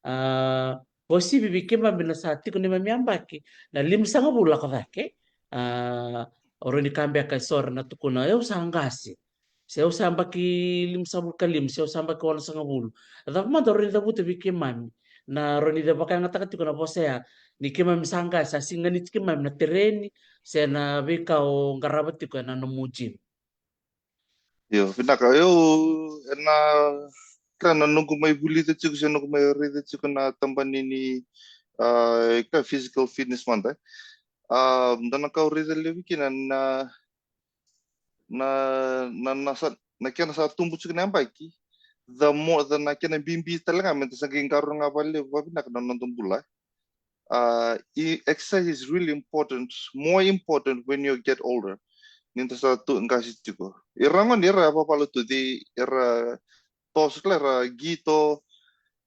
A, vakauasivi vei keimami na sa tiko neimami yabaki na limasagavulu lako cake. A, o rawa ni ka beka e so era na tukuna, e, au sa qase. Se au sa yabaki limasagavulu ka lima, se au sa yabaki onosagavulu. A cava mada o rawa ni cavuta vei keimami? Na rawa ni vakayagataka tiko na vosa ya, ni keimami sa qase, sa sega ni tiko keimami na tereni, se na veika o qarava tiko ena nomu gym. Io, vinaka. Io, ena, ka na noqu mai vulica tiko, se noqu mai raica tiko na tabana ni, a, ka physical fitness mada. A, dua na ka au raica levu kina na, na, na, na sa, na kena sa tubu tiko na yabaki, the more, the na kena bibi tale ga, me da sa qai qarauna ga vakalevu, vavinaka na noda bula. Uh, e, exercise is really important, more important when you get older. Ni da sa tu qase tiko. Ira gone, ira yavavala tu, they, era toso, kila, era qito,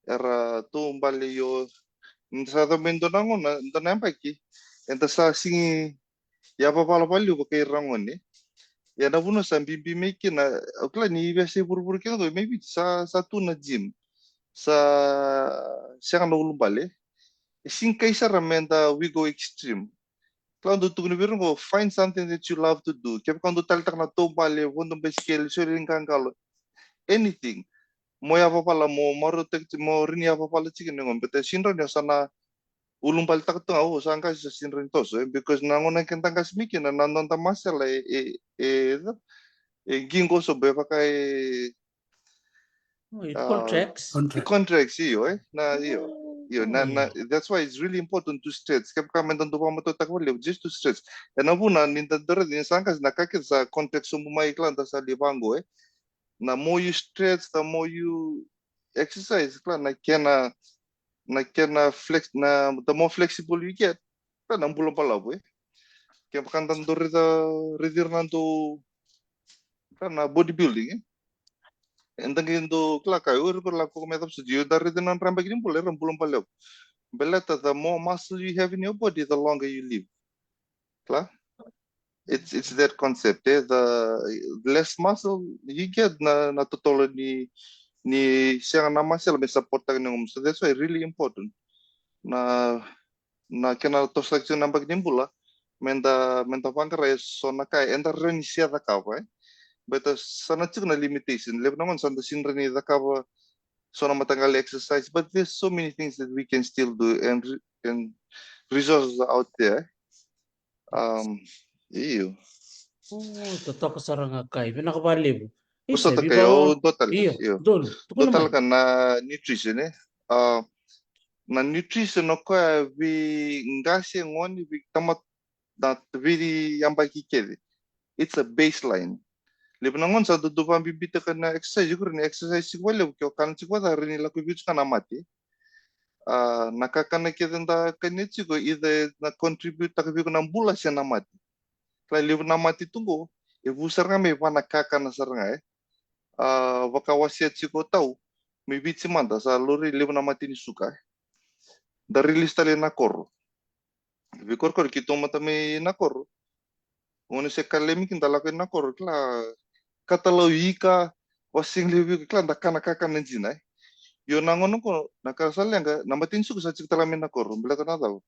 era taubale, io. Ni da sa yaco mai dua na gauna, dua na yabaki, eda sa sigi yavavala vakalevu vaka ira gone. Ia na vanua sa bibi mai kina, au kila ni veiyasai vuravura kece qo, mai Viti sa, sa tu na gym. Sa sega na ulubale. E sega ni kai sara me da we go extreme. Kila, au dau tukuna vei ira qo, find something that you love to do. Kevaka au dau taleitaka na taubale, vodo baisikeli, soli qaqalo, anything. Mo yavavala, mo marautaki, mo rawa ni yavavala tiko ni gone. Baleta sega ni rawa ni o sa na ulubaletaka tu ga, o sa qase, sa sega ni rawa ni toso, e, because na gauna keda qase mai kina, na noda masela e, e, e, e qiqo sobu, e vaka e, oh, it ah, contracts. Contract. It contracts, io, e? Na, io. Oh. Io, na, na, that's why it's really important to stretch. Kevaka me da dau vakamatautaka vakalevu, just to stretch. E na vuna ni da dau raica ni sa qase, na ka kece sa contract sobu mai, kila, da sa lai vaqo, e? Na more you stretch, the more you exercise, kila, na kena, na kena flex, na, the more flexible you get, kila, na bula balavu, e. Kevaka da dau raica, raici ira na dau, kila, na bodybuilding, e. Eda qai dau, kila, ka, o ira ko lako me cavu suji, eda raici na nodra yabaki ni bula, era bula balavu. Baleta, the more muscle you have in your body, the longer you live. Kila? It's it's that concept, eh? The less muscle you get, na na totolo ni ni sega na masela me support taka ni gumu. So that's why really important na na kena tosotaki tiko na baki ni bula, meda meda vaqara e so na ka eda rawa ni se cakava, eh? Baleta sa na tiko na limitation. Levu na gauna sa da sega ni rawa ni cakava so na mataqali exercise, but there's so many things that we can still do, and re- and resources are out there. Um, io. Totoka sara ga, Kai. Vinaka vakalevu. Isa, Vosota, Kai, o dua tale. Io, Io. Donu, Dua tukuna tale mai. Ka na nutrition, eh? Uh, na nutrition o koya vei qase, gone, vei tamata, na vei yabaki kece. It's a baseline. Levu na gauna sa dodonu vakabibitaka na exercise, iko rawa ni exercise tiko vakalevu, ke o kana tiko vakaca, rawa ni lako vei iko tiko ga na mate. Ah, na kakana kece da kania tiko, either na contribute taka vei iko na bula se na mate. Ka levu na mate tu qo, e vu sara ga mai vua na kakana sara ga, eh. Ah, vakawasea tiko tau, mai Viti mada sa lori levu na mate ni suka, eh. Da release tale na koro. Veikorokoro keitou mata mai na koro. Gone se kalemi kina da lako i na koro, kila, katalau ika, wasing levu ika, kila, da kana kakana dina, eh. Io na gauna qo, na ka sa leqa, na mate ni suka sa tiko tale mai na koro, baleta na cava?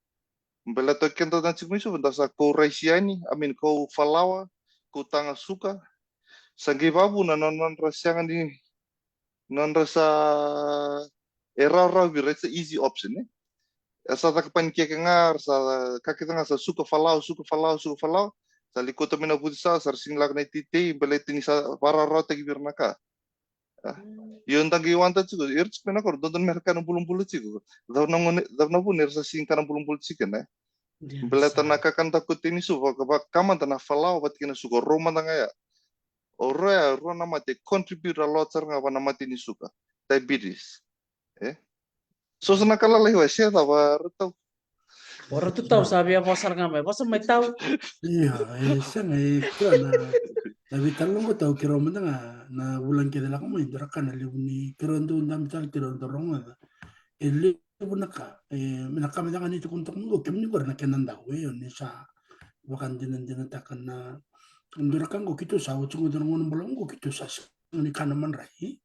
Baleta keda na tiko mai Suva, da sa kau raisi yani, I mean, kau falawa, kau taga suka, sa qai vavuna na nodra sega ni nodra sa e rawarawa vei ira, it's a easy option, eh? E sa caka panikeke ga, ra sa ka kece ga sa suka falawa, suka falawa, suka falawa, sa lai kauta mai na vuci sa, sa ra sega ni lako na iteitei, baleta ni sa vakarawarawataki vei ira na ka. Ah. Io da qai wada tiko, ira tiko mai na koro, dodonu me ra kana bulabula tiko. Cava na gone, cava na vuna era sa sega ni kana bulabula tiko kina, eh? Baleta na kakana da kauta i Suva, vaka, vaka mada na falawa vata kei na suka, rau mada ga ya. O rau ya, rau na mate contribute a lot sara ga vua na mate ni suka, diabetes. Eh? So sa na ka lalai, wa, se cava, Ratau? O Ratau sa via vosa sara ga mai, vosa mai, Tau. Io, e sega, e kila na, na veitalanoa qo, Tau, keirau mada ga na vulagi kece lako mai, dua na ka na levu ni keirau dau dabe tale, keirau dau rogoca. E levu na ka, e, me na ka mada ga ni tukuna toka mai qo, kemuni qori na kena dau, e, o ni sa vakadinadinataka na, dua na ka qo keitou sa oti qo, dua na gauna balavu qo keitou sa sega ni kana madrai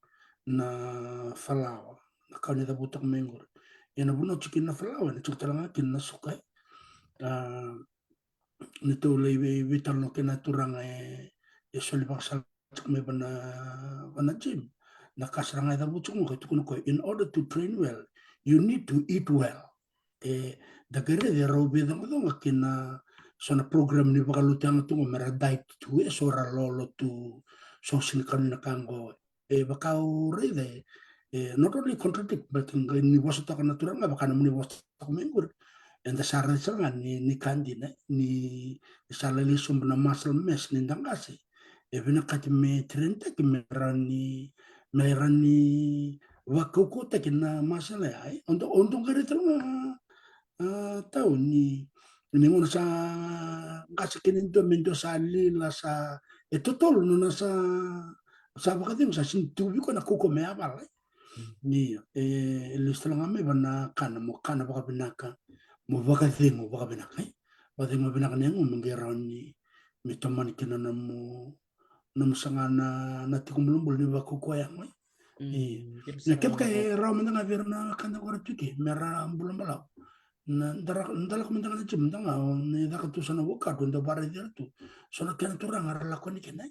na falawa, na ka ni cavuta toka mai qori. Ia na vuna oti kina na falawa, ena tiko tale ga kina na suka, e. A, ni tou lai vei, veitalanoa kei na turaga e, e soli vakasala tiko mai vana, vana gym. Na ka sara ga e cavuta tiko qo, e tukuna o koya, in order to train well, you need to eat well. E, da qai raica e rau veicoqacoqa kina so na program ni vakalotu yaga tu qo me ra diet tu, e so ra lolo tu, so sega ni kania na ka qo. E vaka au raica, e, e not only contradict, but qai ni vosa toka na turaga, vaka nomuni vosa toka mai qori. Eda sa raica sara ga ni, ni ka dina, ni sa lailai sobu na muscle mass ni da qase. E vinakati me train taki me rawa ni, me rawa ni vakaukauataki na muscle ya, e. O dau, o dau qai raica tale ga, a, Tau, ni, ni gauna sa qase kina e dua, me dua sa lila, sa, e totolo nona sa, sa vakacegu, sa sega ni tu vei koya na kaukauwa me yavala, e. Ni, e, e lesu tale ga mai vana kana, mo kana vakavinaka, mo vakacegu vakavinaka, e. Vakacegu vakavinaka na yagomu me qai rawa ni, me tomani kina na nomu, nomu saga na, na tiko bulabula ni vakaukauwa yago, e. Io. Na kevaka e rawa mada ga vei ira na ka da qora tu ke, me ra bula balavu. Na da ra, da lako mada ga na gym, da ga, o ni caka tu sa na workout, da vakaraici ira tu. So na kena turaga ra lako yani kina,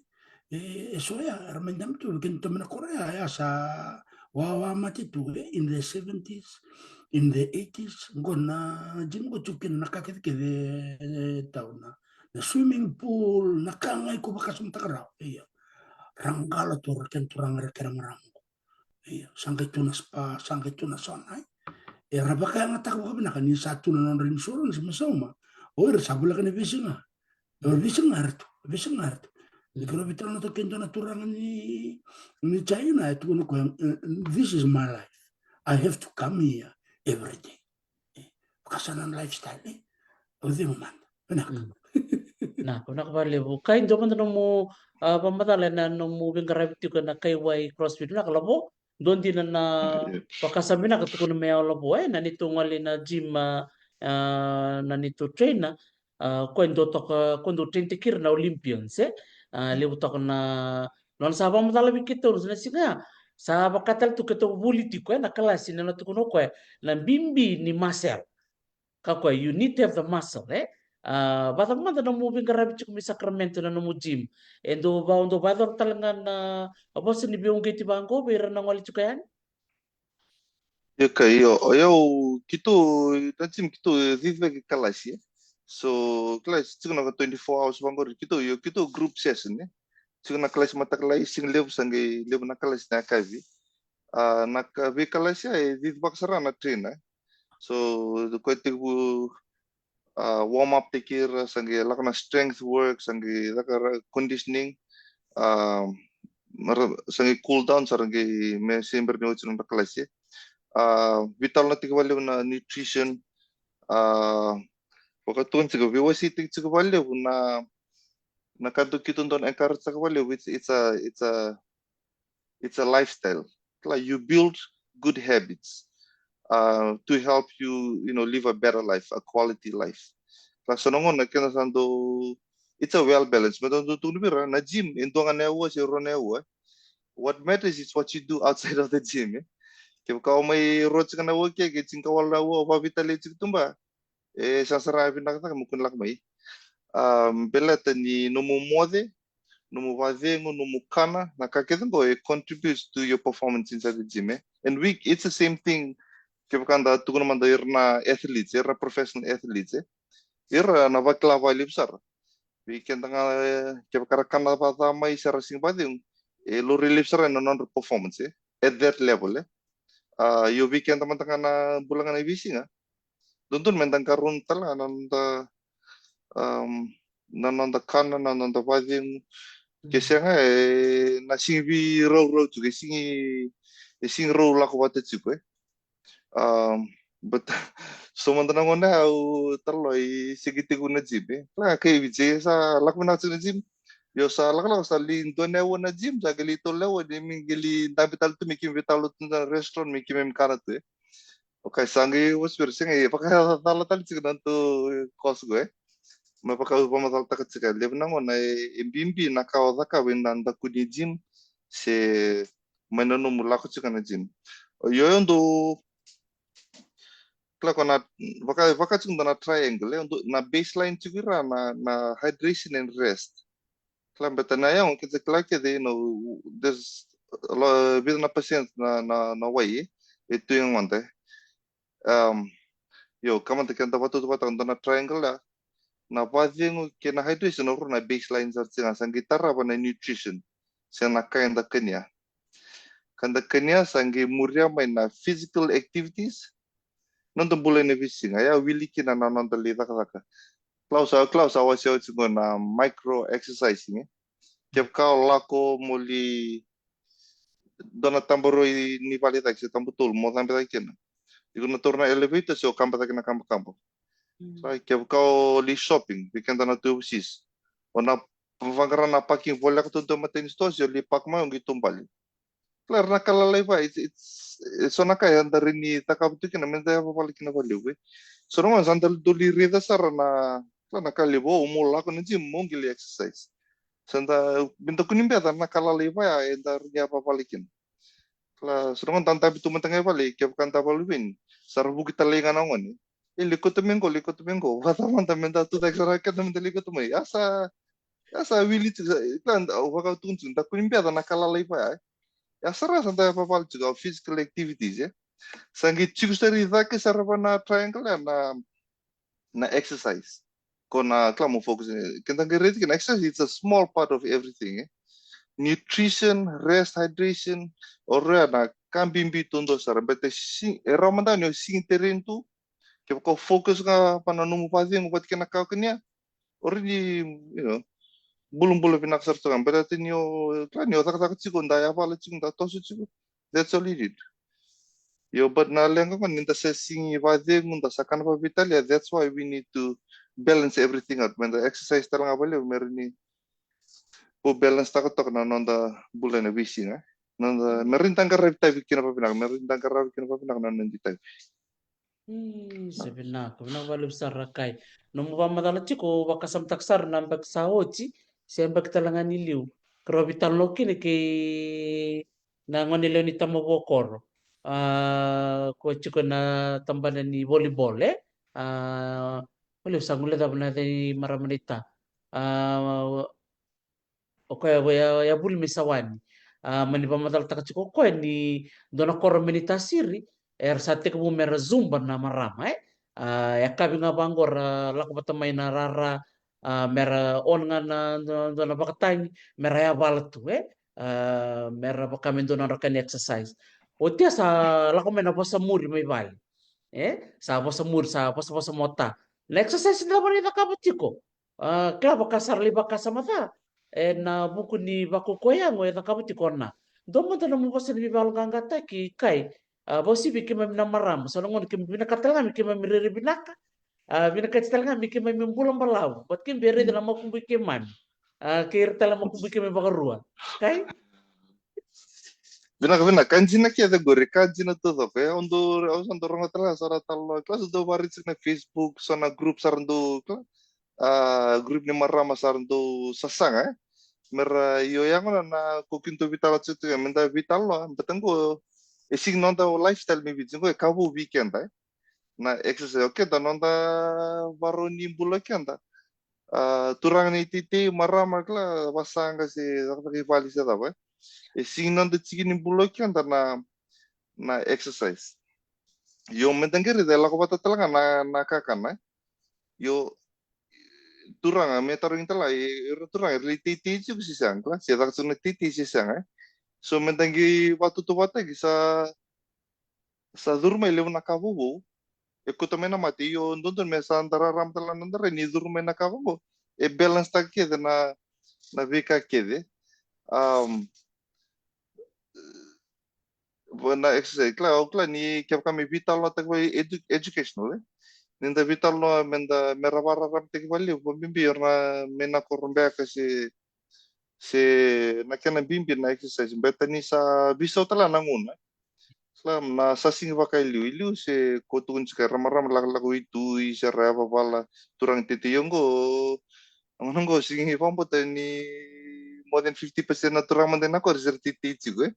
e, e so ya, era mai dabe tu, kena tu mai na koro ya, ya sa wawa mate tu, e, in the seventies, in the eighties, qo na gym qo tu kina na ka kece kece, e, Tau, na, na swimming pool, na ka ga iko vakasamataka rawa, io. Ra qalo tu, ra kena turaga, ra kena marama qo. Io, sa qai tu na spa, sa qai tu na sauna, e. Era vakayagataka vakavinaka ni sa tu na nodra insurance me sauma. O ira sa voleka ni veisiga. O veisiga era tu, veisiga era tu. Ni keirau veitalanoa toka kei dua na turaga ni, ni China, e tukuna o koya, e, this is my life. I have to come here every day. E, vaka sa na lifestyle, e. O cei mo mada. Vinaka. Mm. Na, vinaka vakalevu. Kai, dua mada nomu, a, vakamacala ena nomu veiqaravi tiko ena Kaiwai CrossFit, vinaka Lavo. Dua dina na, io, vakasama vinaka tukuna mai o Lavo, e, na neitou gole ina gym, a, a, na neitou trainer. A, koya e dua toka, koya e dau train-taki ira na Olympians, e? A, levu toka na, nona sa vakamacala vei keitou na siga ya. Sa vaka tale tu keitou vuli tiko, e, na kalasi na, na tukuna o koya, na bibi ni muscle. Ka koya, you need to have the muscle, e? A, vacava mada na nomu veiqaravi tiko mai Sacramento na nomu gym? E dau va, dau vayacora tale ga na vosa ni veiuqeti vaqo vei ira na gole tiko yani? Io, ka, io, o yau, keitou, na gym keitou cicivaki kalasi, e. So, kalasi tiko na twenty-four hours vaqori, keitou, io, keitou group session, e. Tiko na kalasi mataka lailai, siga levu sa qai levu na kalasi na yakavi. A, na ka, veikalasi ya e cicivaka sara na trainer. So, koya tekivu, a, warm up-taki ira, sa qai lako na strength work, sa qai caka ra-, conditioning, a, ra-, sa qai cool down, sa ra qai me se bera ni oti nodra kalasi. A, veitalanoataki vakalevu na nutrition, a, vakatukuni tiko, veiwaseitaki tiko vakalevu na, na ka dau keitou dau encourage-taka vakalevu, it's, it's a, it's a, it's a lifestyle. Like, you build good habits, uh, to help you, you know, live a better life, a quality life. Like, so na gauna keda sa dau, it's a well balance. Me dau tukuni vei ira, na gym e dua ga na aua se rua na aua. What matters is what you do outside of the gym, e. Kevaka o mai rua tiko na aua ke, ke tiko walu na aua, o vakaveitalia tiko tu ba, e sega sara vinaka cake mo kua ni lako mai. Um, baleta ni nomu moce, nomu vacegu, nomu kana, na ka kece qo e contributes to your performance inside the gym, e. And we, it's the same thing, kevaka da tukuna mada ira na athletes, ira na professional athletes, e. Ira na vakila vakalevu sara. Vei keda ga, e, kevaka ra kana vakaca mai se ra sega ni vacegu, e laurai levu sara na nodra performance, e, at that level, e. A, io, vei keda mada ga na bula ga na veisiga, dodonu me da qarauna tale ga na noda, um, na noda kana, na noda vacegu. Ke sega, e na sega ni veiraurau tiko, e sega ni, e sega ni rau lako vata tiko, e. Um, but so mada na gauna au talanoa, e sega ni tekivu na gym, e. Kila, kai Viti sa lako vinaka tiko na gym. Io, sa lakolako, sa lai dua na aua na gym, sa qai lai tolu na aua, ni me qai lai dabe tale tu, me keimami veitalanoa tu na restaurant, me keimami kana tu, e. Okay, sa qai wasewase, sega, e vakacala tale tiko na nodatou course qo, e. Me vaka au vakamacalataka tiko, e levu na gauna e, e bibi na ka o cakava ena daku ni gym se mai na nomu lako tiko na gym. Io, io, dou kila ko na vaka, vaka tiko na triangle, e, dou, na baseline tiko ira na, na hydration and rest. Kila, baleta na yago kece, kila kece, you know, there's a lot, vica na percent na, na, na wai e tu e yagoda. Um, io, ka mada keda vakatautauvatataka dua na triangle ya. Na vacegu kei na hydration, o rau na baseline sara tiko ga, sa qai tarava na nutrition se na ka eda kania. Ka da kania sa qai muria mai na physical activities. Noda bula ena veisiga, ya wili kina na noda lai cakacaka. Kila, au sa, kila, au sa wasea oti qo na micro exercising, e. Kevaka o lako mo lai dua na tabarua ni vale cake se tabatolu mo cabe cake kina. Iko na taura na elevator se o kaba cake na kabakaba. Sa kevaka o lai shopping, vei keda na tu overseas, o na vaqara na parking voleka tu e dua matai ni store se o lai park mai o qai taubale. Kila, era na ka lalai va, it's, it's, e so na ka eda rawa ni cakava tu kina me da yavavala kina vakalevu, e. So na gauna sa da dau lai raica sara na, kila, na ka levu, o mo lako na gym mo qai lai exercise. Sa da, me da kua ni beca na ka lalai va ya eda rawa ni yavavala kina. Kila, so na gauna da dabe tu mada ga e vale, kevaka da vakaluveni, sa ra vuki tale ga na gone. E, lai kauta mai qo, lai kauta mai qo. Vacava mada me da tucake sara keda me da lai kauta mai. Ya sa, ya sa wili tiko, sa, kila, au vakatukuna tiko, da kua ni beca na ka lalai va ya, e. Ya sara sa da yavavala tiko, our physical activities, e. Sa qai tiko sara i cake sara va na triangle ya na, na exercise. Ko na, kila, mo focus, e, keda qai raica kina exercise, it's a small part of everything, e. Nutrition, rest, hydration, o rau ya na ka bibi duadua sara, baleta si, e rawa mada ni o sega ni tereni tu, kevaka o focus ga va na nomu vacegu vata kei na ka o kania, o rawa ni, you know, bulabula vinaka sara tu ga, baleta ni o, kila, ni o cakacaka tiko, da yavala tiko, da toso tiko. That's all you need. Io, but na leqa qo ni da sa sega ni vacegu, da sa kana vakaveitalia, that's why we need to balance everything out. Me da exercise tale ga vakalevu me rawa ni balance-taka toka na noda bula ena veisiga. Noda, me rawa ni da qaravi tavi kina vakavinaka, me rawa ni da qaravi kina vakavinaka na noda itavi. Ii, sa vinaka, vinaka vakalevu sara Kai. Nomu vakamacala tiko, vakasamataka sara na yabaki sa oti, se yabaki tale ga ni liu. Ka rau veitalanoa kina kei na gone lewe ni Tamavua Koro. A, ko tiko na tabana ni volleyball, e? A, volleyball sa gole cava na yaca ni marama naita. A, o koya ya, ya vuli mai Sawani. A, mani vakamacalataka tiko o koya ni dua na koro mai Naitasiri, era sa tekivu mera zuba na marama, e? A, e kavi ga vaqo ra lako vata mai na rara, a, mera on ga na dua, dua na vakatagi, mera yavala tu, e? A, mera vaka me dua na nodra ka ni exercise. Oti ya sa lako mai na vosa muri mai vale. E? Sa vosa muri, sa vosa, vosa mota. Na exercise ni cava ni cakava tiko. A, kila vaka sara lai vakasama ca. E, na vuku ni vakaukauwa yago e cakava tiko na. Dua mada na nomu vosa ni veivakayaloqaqataki Kai. A, vakauasivi keimami na marama. So na gauna keimami vinakata tale ga me keimami rairai vinaka. A, vinakati tale ga me keimami bula balavu. But keimami raica na makubui keimami. A, kei ira tale na makubui keimami vakarua. Kai? Vinaka, vinaka. Ka dina kece qori, ka dina taucoko, e. Au dau, au sa dau rogoca tale ga, sa ra talo, kila, sa dau vakaraici na Facebook, so na group sa ra dau, kila, a, group ni marama sa ra dau sasaga, e. Mera io yago na, na ko kina dau veitalanoa tiko, me da veitalanoa, baleta qo e sega ni noda lifestyle mai Viti, qo e ka vou vei keda, e. Na exercise, o keda noda varau ni bula keda. A, turaga ni teitei, marama, kila, vasaqa se cakacaka i vale se cava, e. E sega ni noda tiki ni bula o keda na, na exercise. Io, me da qai raica e lako vata tale ga na, na kakana, e. Io, turaga, me tarogi tale ga, e, ira turaga, era lai teitei tiko se sega, kila, se caka tiko na teitei se sega, e. So, me da qai vakatautauvatataki sa sa curu mai levu na ka vovou. E kauta mai na mate, io, dodonu me sa da rarama tale na noda rai ni curu mai na ka vaqo. E balance taka kece na, na veika kece. Um, va na exercise, kila, au kila ni kevaka me veitalanoataki vale edu-, educational, e. Ni da veitalanoa me da, me ra vakararamataki vakalevu, vakabibi o ira na mai na koro beka se se na kena bibi na exercise, baleta ni sa veisau tale na gauna. Kila, na sa sigi vaka i liu, i liu se ko tukuni tiko era marama lakolako i Tui, se ra yavavala, turaga teitei, io qo, gauna qo sigi vakabauta ni more than fifty percent na turaga mada na koro se ra teitei tiko, e.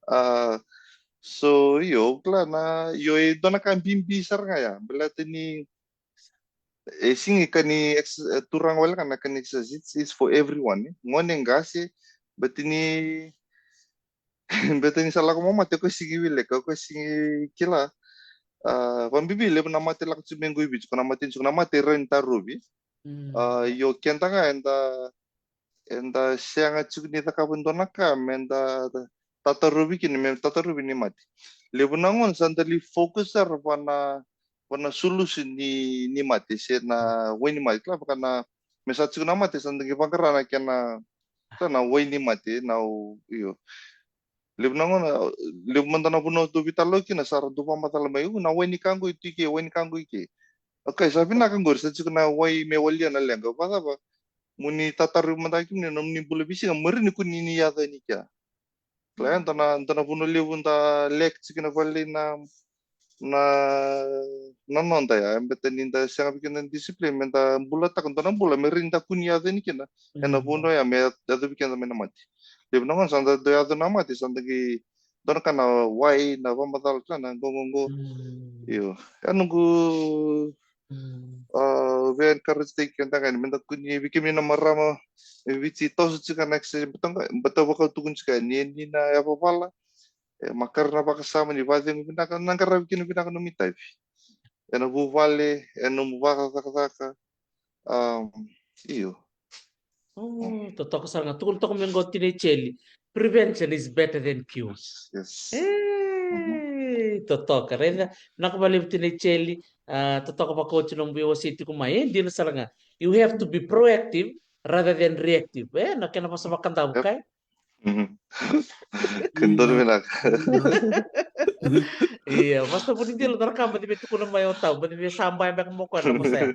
A, so, io, kila na, io, e dua na ka bibi sara ga ya, baleta ni e sigi ka ni ex-, e, turaga wale ga na ka ni exercise, it's, it's for everyone, e. Gone, qase, baleta ni, baleta ni sa lako mai mate, o koya sigi wilika, o koya sigi kila. A, vakabibi levu na mate lako tiko mai qo i Viti, ko na mate tiko, na mate rawa ni tarovi. Mm. A, io, keda ga eda eda sega tiko ni cakava e dua na ka me da tatarovi kina, me tatarovi ni mate. Levu na gauna sa da lai focus sara va na, va na solution ni, ni mate, se na wai ni mate. Kila, vaka na, me sa tiko na mate, sa da qai vaqara na kena, kila, na wai ni mate, na, io. Levu na gauna, levu mada na vanua dau veitalanoa kina, sa ra dau vakamacala mai, u, na wai ni ka qo i tu i ke, wai ni ka qo i ke. Okay, sa vinaka qori, sa tiko na wai me walia na leqa. Vacava? Mo ni tatarovi mada kemuni na nomuni bula veisiga, marini ko ni, ni yaco yani kea. Kila, e dua na, dua na vanua levu da lack tiko kina vale na, na, na noda ya, e, baleta ni da sega vei keda na discipline me da bulataka dua na bula me rawa ni da kua ni yaco yani kina ena vanua ya me yaco vei keda mai na mate. Levu na gauna sa da dau yaco na mate, sa da qai dua na ka na wai, na vakamacala, kila, na qo, qo, qo. Mm. Io. E noqu, mm, a, via encourage-taki keda ga yani me da kua ni, vei kemuni na marama e Viti, toso tiko na exercise, baleta ga, baleta vaka au tukuna tiko yani, ni na yavavala, e, makare na vakasama, ni vakacegu vinaka, na qaravi kina vinaka nomu itavi. Ena vuvale, ena nomu vakacakacaka. Um, io. Oh, totoka sara ga. Tukuna toka mai qo o tinai Jeli. Prevention is better than cure. Yes, yes. E, totoka. Raica, vinaka vakalevu tinai Jeli. A, totoka vakaoti nomu veiwasei tiko mai. E, dina sara ga. You have to be proactive rather than reactive. E, na kena vosa vakadavu, yep, Kai? Mhm. Kena donu vinaka. Ia, vosa vunidila, dua na ka baci via tukuna mai o tau, baci via sa baya beka mo koya na vosa ya.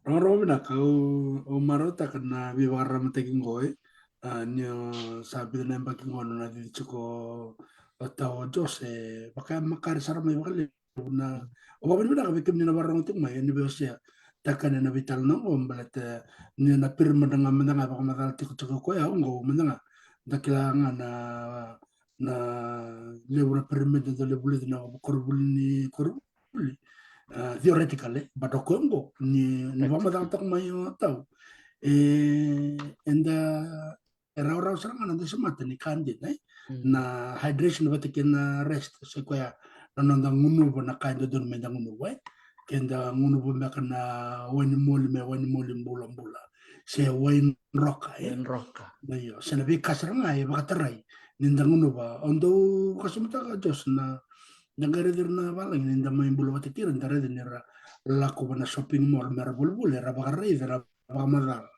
Rogorogo vinaka, au, au marautaka na veivakararamataki qo, e. A, ni o sa vica na yabaki qo na cici tiko O tau o Jose, vaka makare sara mai vakalevu na, o vakavinavinaka vei kemuni na vakarorogo tiko mai, e ni veiwasea taka ni na veitalanoa oqo, baleta ni na pyramid ga mada ga vakamacala tiko tiko koya oqo mada ga. Da kila ga na, na levu na pyramid, da levu levu na koronivuli ni koronivuli. Uh, theoretically, but o koya oqo, ni, ni vakamacalataka mai o tau. E, eda e rawarawa sara ga na da semata ni ka dina, e? Na hydration vata kei na rest, se koya na noda gunuva na ka e dodonu me da gunuva, e? Ke da gunuva beka na wai ni moli me wai ni moli bulabula, se wai ni roka, e? Wai ni roka. Na io, se na veika sara ga e vakatarai ni da gunuva. O dau vakasamataka, Jos, na da qai raici ira na valagi ni da mai bula vata kei ira, da raici ni ra lako va na shopping mall me ra volivoli, era vakaraica na vakamacala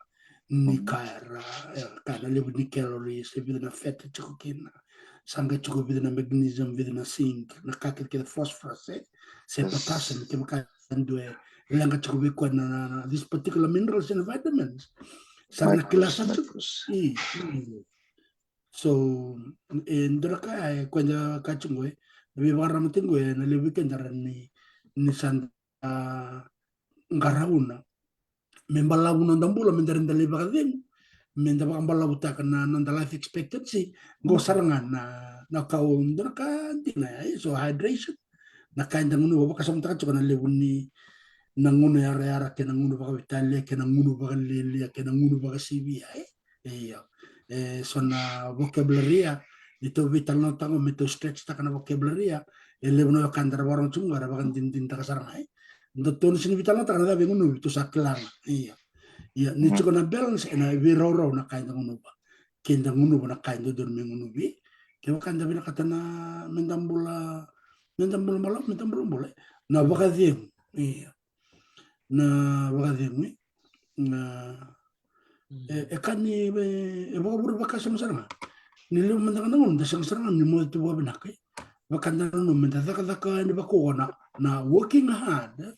ni ka era, e, ka na levu ni calories, e vica na fat e tiko kina, sa qai tiko vica na magnesium, vica na zinc, na ka kece kece, phosphorus, e, se potassium, kevaka e dua e leqa tiko vei koya na, na, na, these particular minerals and vitamins. Sa na kila sa tiko. I, i. So, e dua na ka e koya da kaya tiko qo, e, na veivakararamataki qo, e, na levu vei keda ra ni, ni sa da qarauna me balavu noda bula, me da raica da lai vakacegu, me da vakabalavutaka na noda life expectancy. Qo sara ga na, na ka o dua na ka dina ya, e? So hydration, na ka eda gunuva, vakasamataka tiko na levu ni na gunu yarayara, kei na gunu vakaveitalia, kei na gunu vakalialia, kei na gunu vakasivia, e? Io. E so na vocabulary ya, ni tou veitalanoataka me tou stretch taka na vocabulary ya, e levu na wekada ra vakarorogo tiko qo era vakadinadinataka sara ga, e? Da tou na sega ni veitalanoataka na cava e gunuvi, tou sa kila ga. Io. Io, ni tiko na balance, ena veiraurau na ka eda gunuva. Ke da gunuva na ka e dodonu me gunuvi, kevaka da vinakata na me da bula, me da bula balavu, me da bula bula, e? Na vakacegu. Io. Na vakacegu, e? Na, e, e ka ni, e, e vakavure vakasama sara ga. Ni levu mada ga na gauna da sega sara ga ni moce tu vakavinaka, e? Vaka da nanuma me da cakacaka yani vakaukauwa, na working hard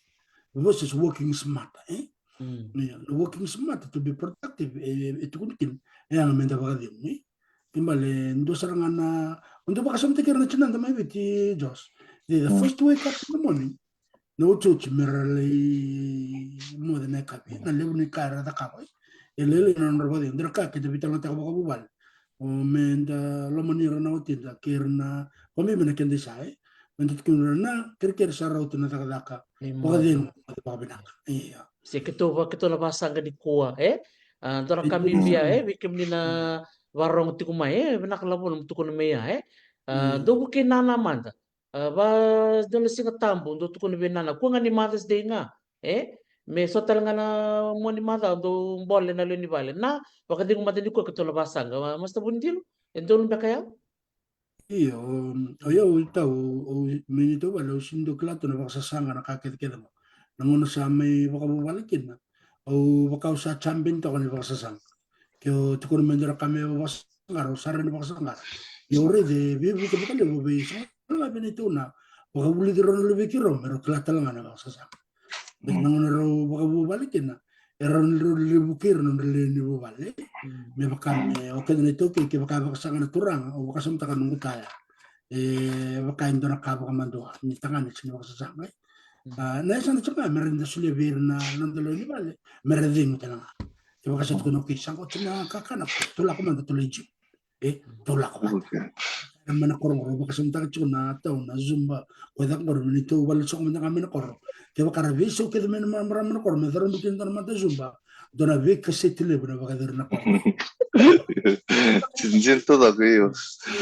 versus working smart, e? Io, na working smart to be productive, e, e tukuni kina, e yaga me da vakacegu, e? Kena ibalebale, dua sara ga na, o dau vakasamataki ira na tinada mai Viti, Jos. The, the first wake up in the morning, na otioti me ra lai moce na yakavi, na levu ni ka era cakava, e? E lailai na nodra vakacegu. Dua na ka keda veitalanoataka vakavuvale, o me da lomani ira na watida kei ira na, vakabibi na keda isa, e? Me da tukuna ira na kerekere sa rauta na cakacaka vakacegu, vakavinaka. Io. Se keitou va, keitou na vasaqa nikua, e? A, dua na ka bibi ya, e, vei kemuni na vakarorogo tiko mai, e, vinaka Lavona mo tukuna mai ya, e? A, dou vukei nana mada. A, va dua na Siga Tabu, dou tukuna vei nana, kua ga ni Mother's Day ga, e? Me so tale ga na mua ni macawa dou bole na lewe ni vale. Na vakacegu mada nikua keitou na vasaqa, Master Vunidilo, e donu beka ya? Io, o, o yau, o tau, o, o, me ni tou vale, au sega ni dau kila tu na vakasasaga na ka kecekece qo. Na gauna sa mai vakavuvale kina, au vaka au sa champion toka ni vakasasaga. Ke o tukuna me dua na ka me vakasaqara, au sa rawa ni vakasaqara. Ia au raica e veivuke vakalevu vei, sa na vei neitou na vakavulici rau na luvei keirau me rau kila tale ga na vakasasaga. Baleta na gauna rau vakavuvale kina, e rawa ni rau levuki ira na nodra lewe ni vuvale. Me vaka me, o keda na iTaukei, kevaka e vakasaqa na turaga, au vakasamataka noqu taya, e vaka e dua na ka vakamadua ni tagane sega ni vakasasaga, e. A, na yasana tiko ga me rawa ni da solia vei ira na noda lewe ni vale me ra cegu tale ga. Kevaka sa tukuna, okay, sa qo tu na kakana, tou lako mada, tou lai gym. E, tou lako vata. Era mai na koro qo, au vakasamataka tiko na tau na Zumba. Ko e caka qori me neitou vale soko mada ga mai na koro. Kevaka ra veisau kece mai na marama na koro me carabu kina dua na mata Zumba, dua na veikaseti levu na vakaciri na koro. Jinjin tu caka, io.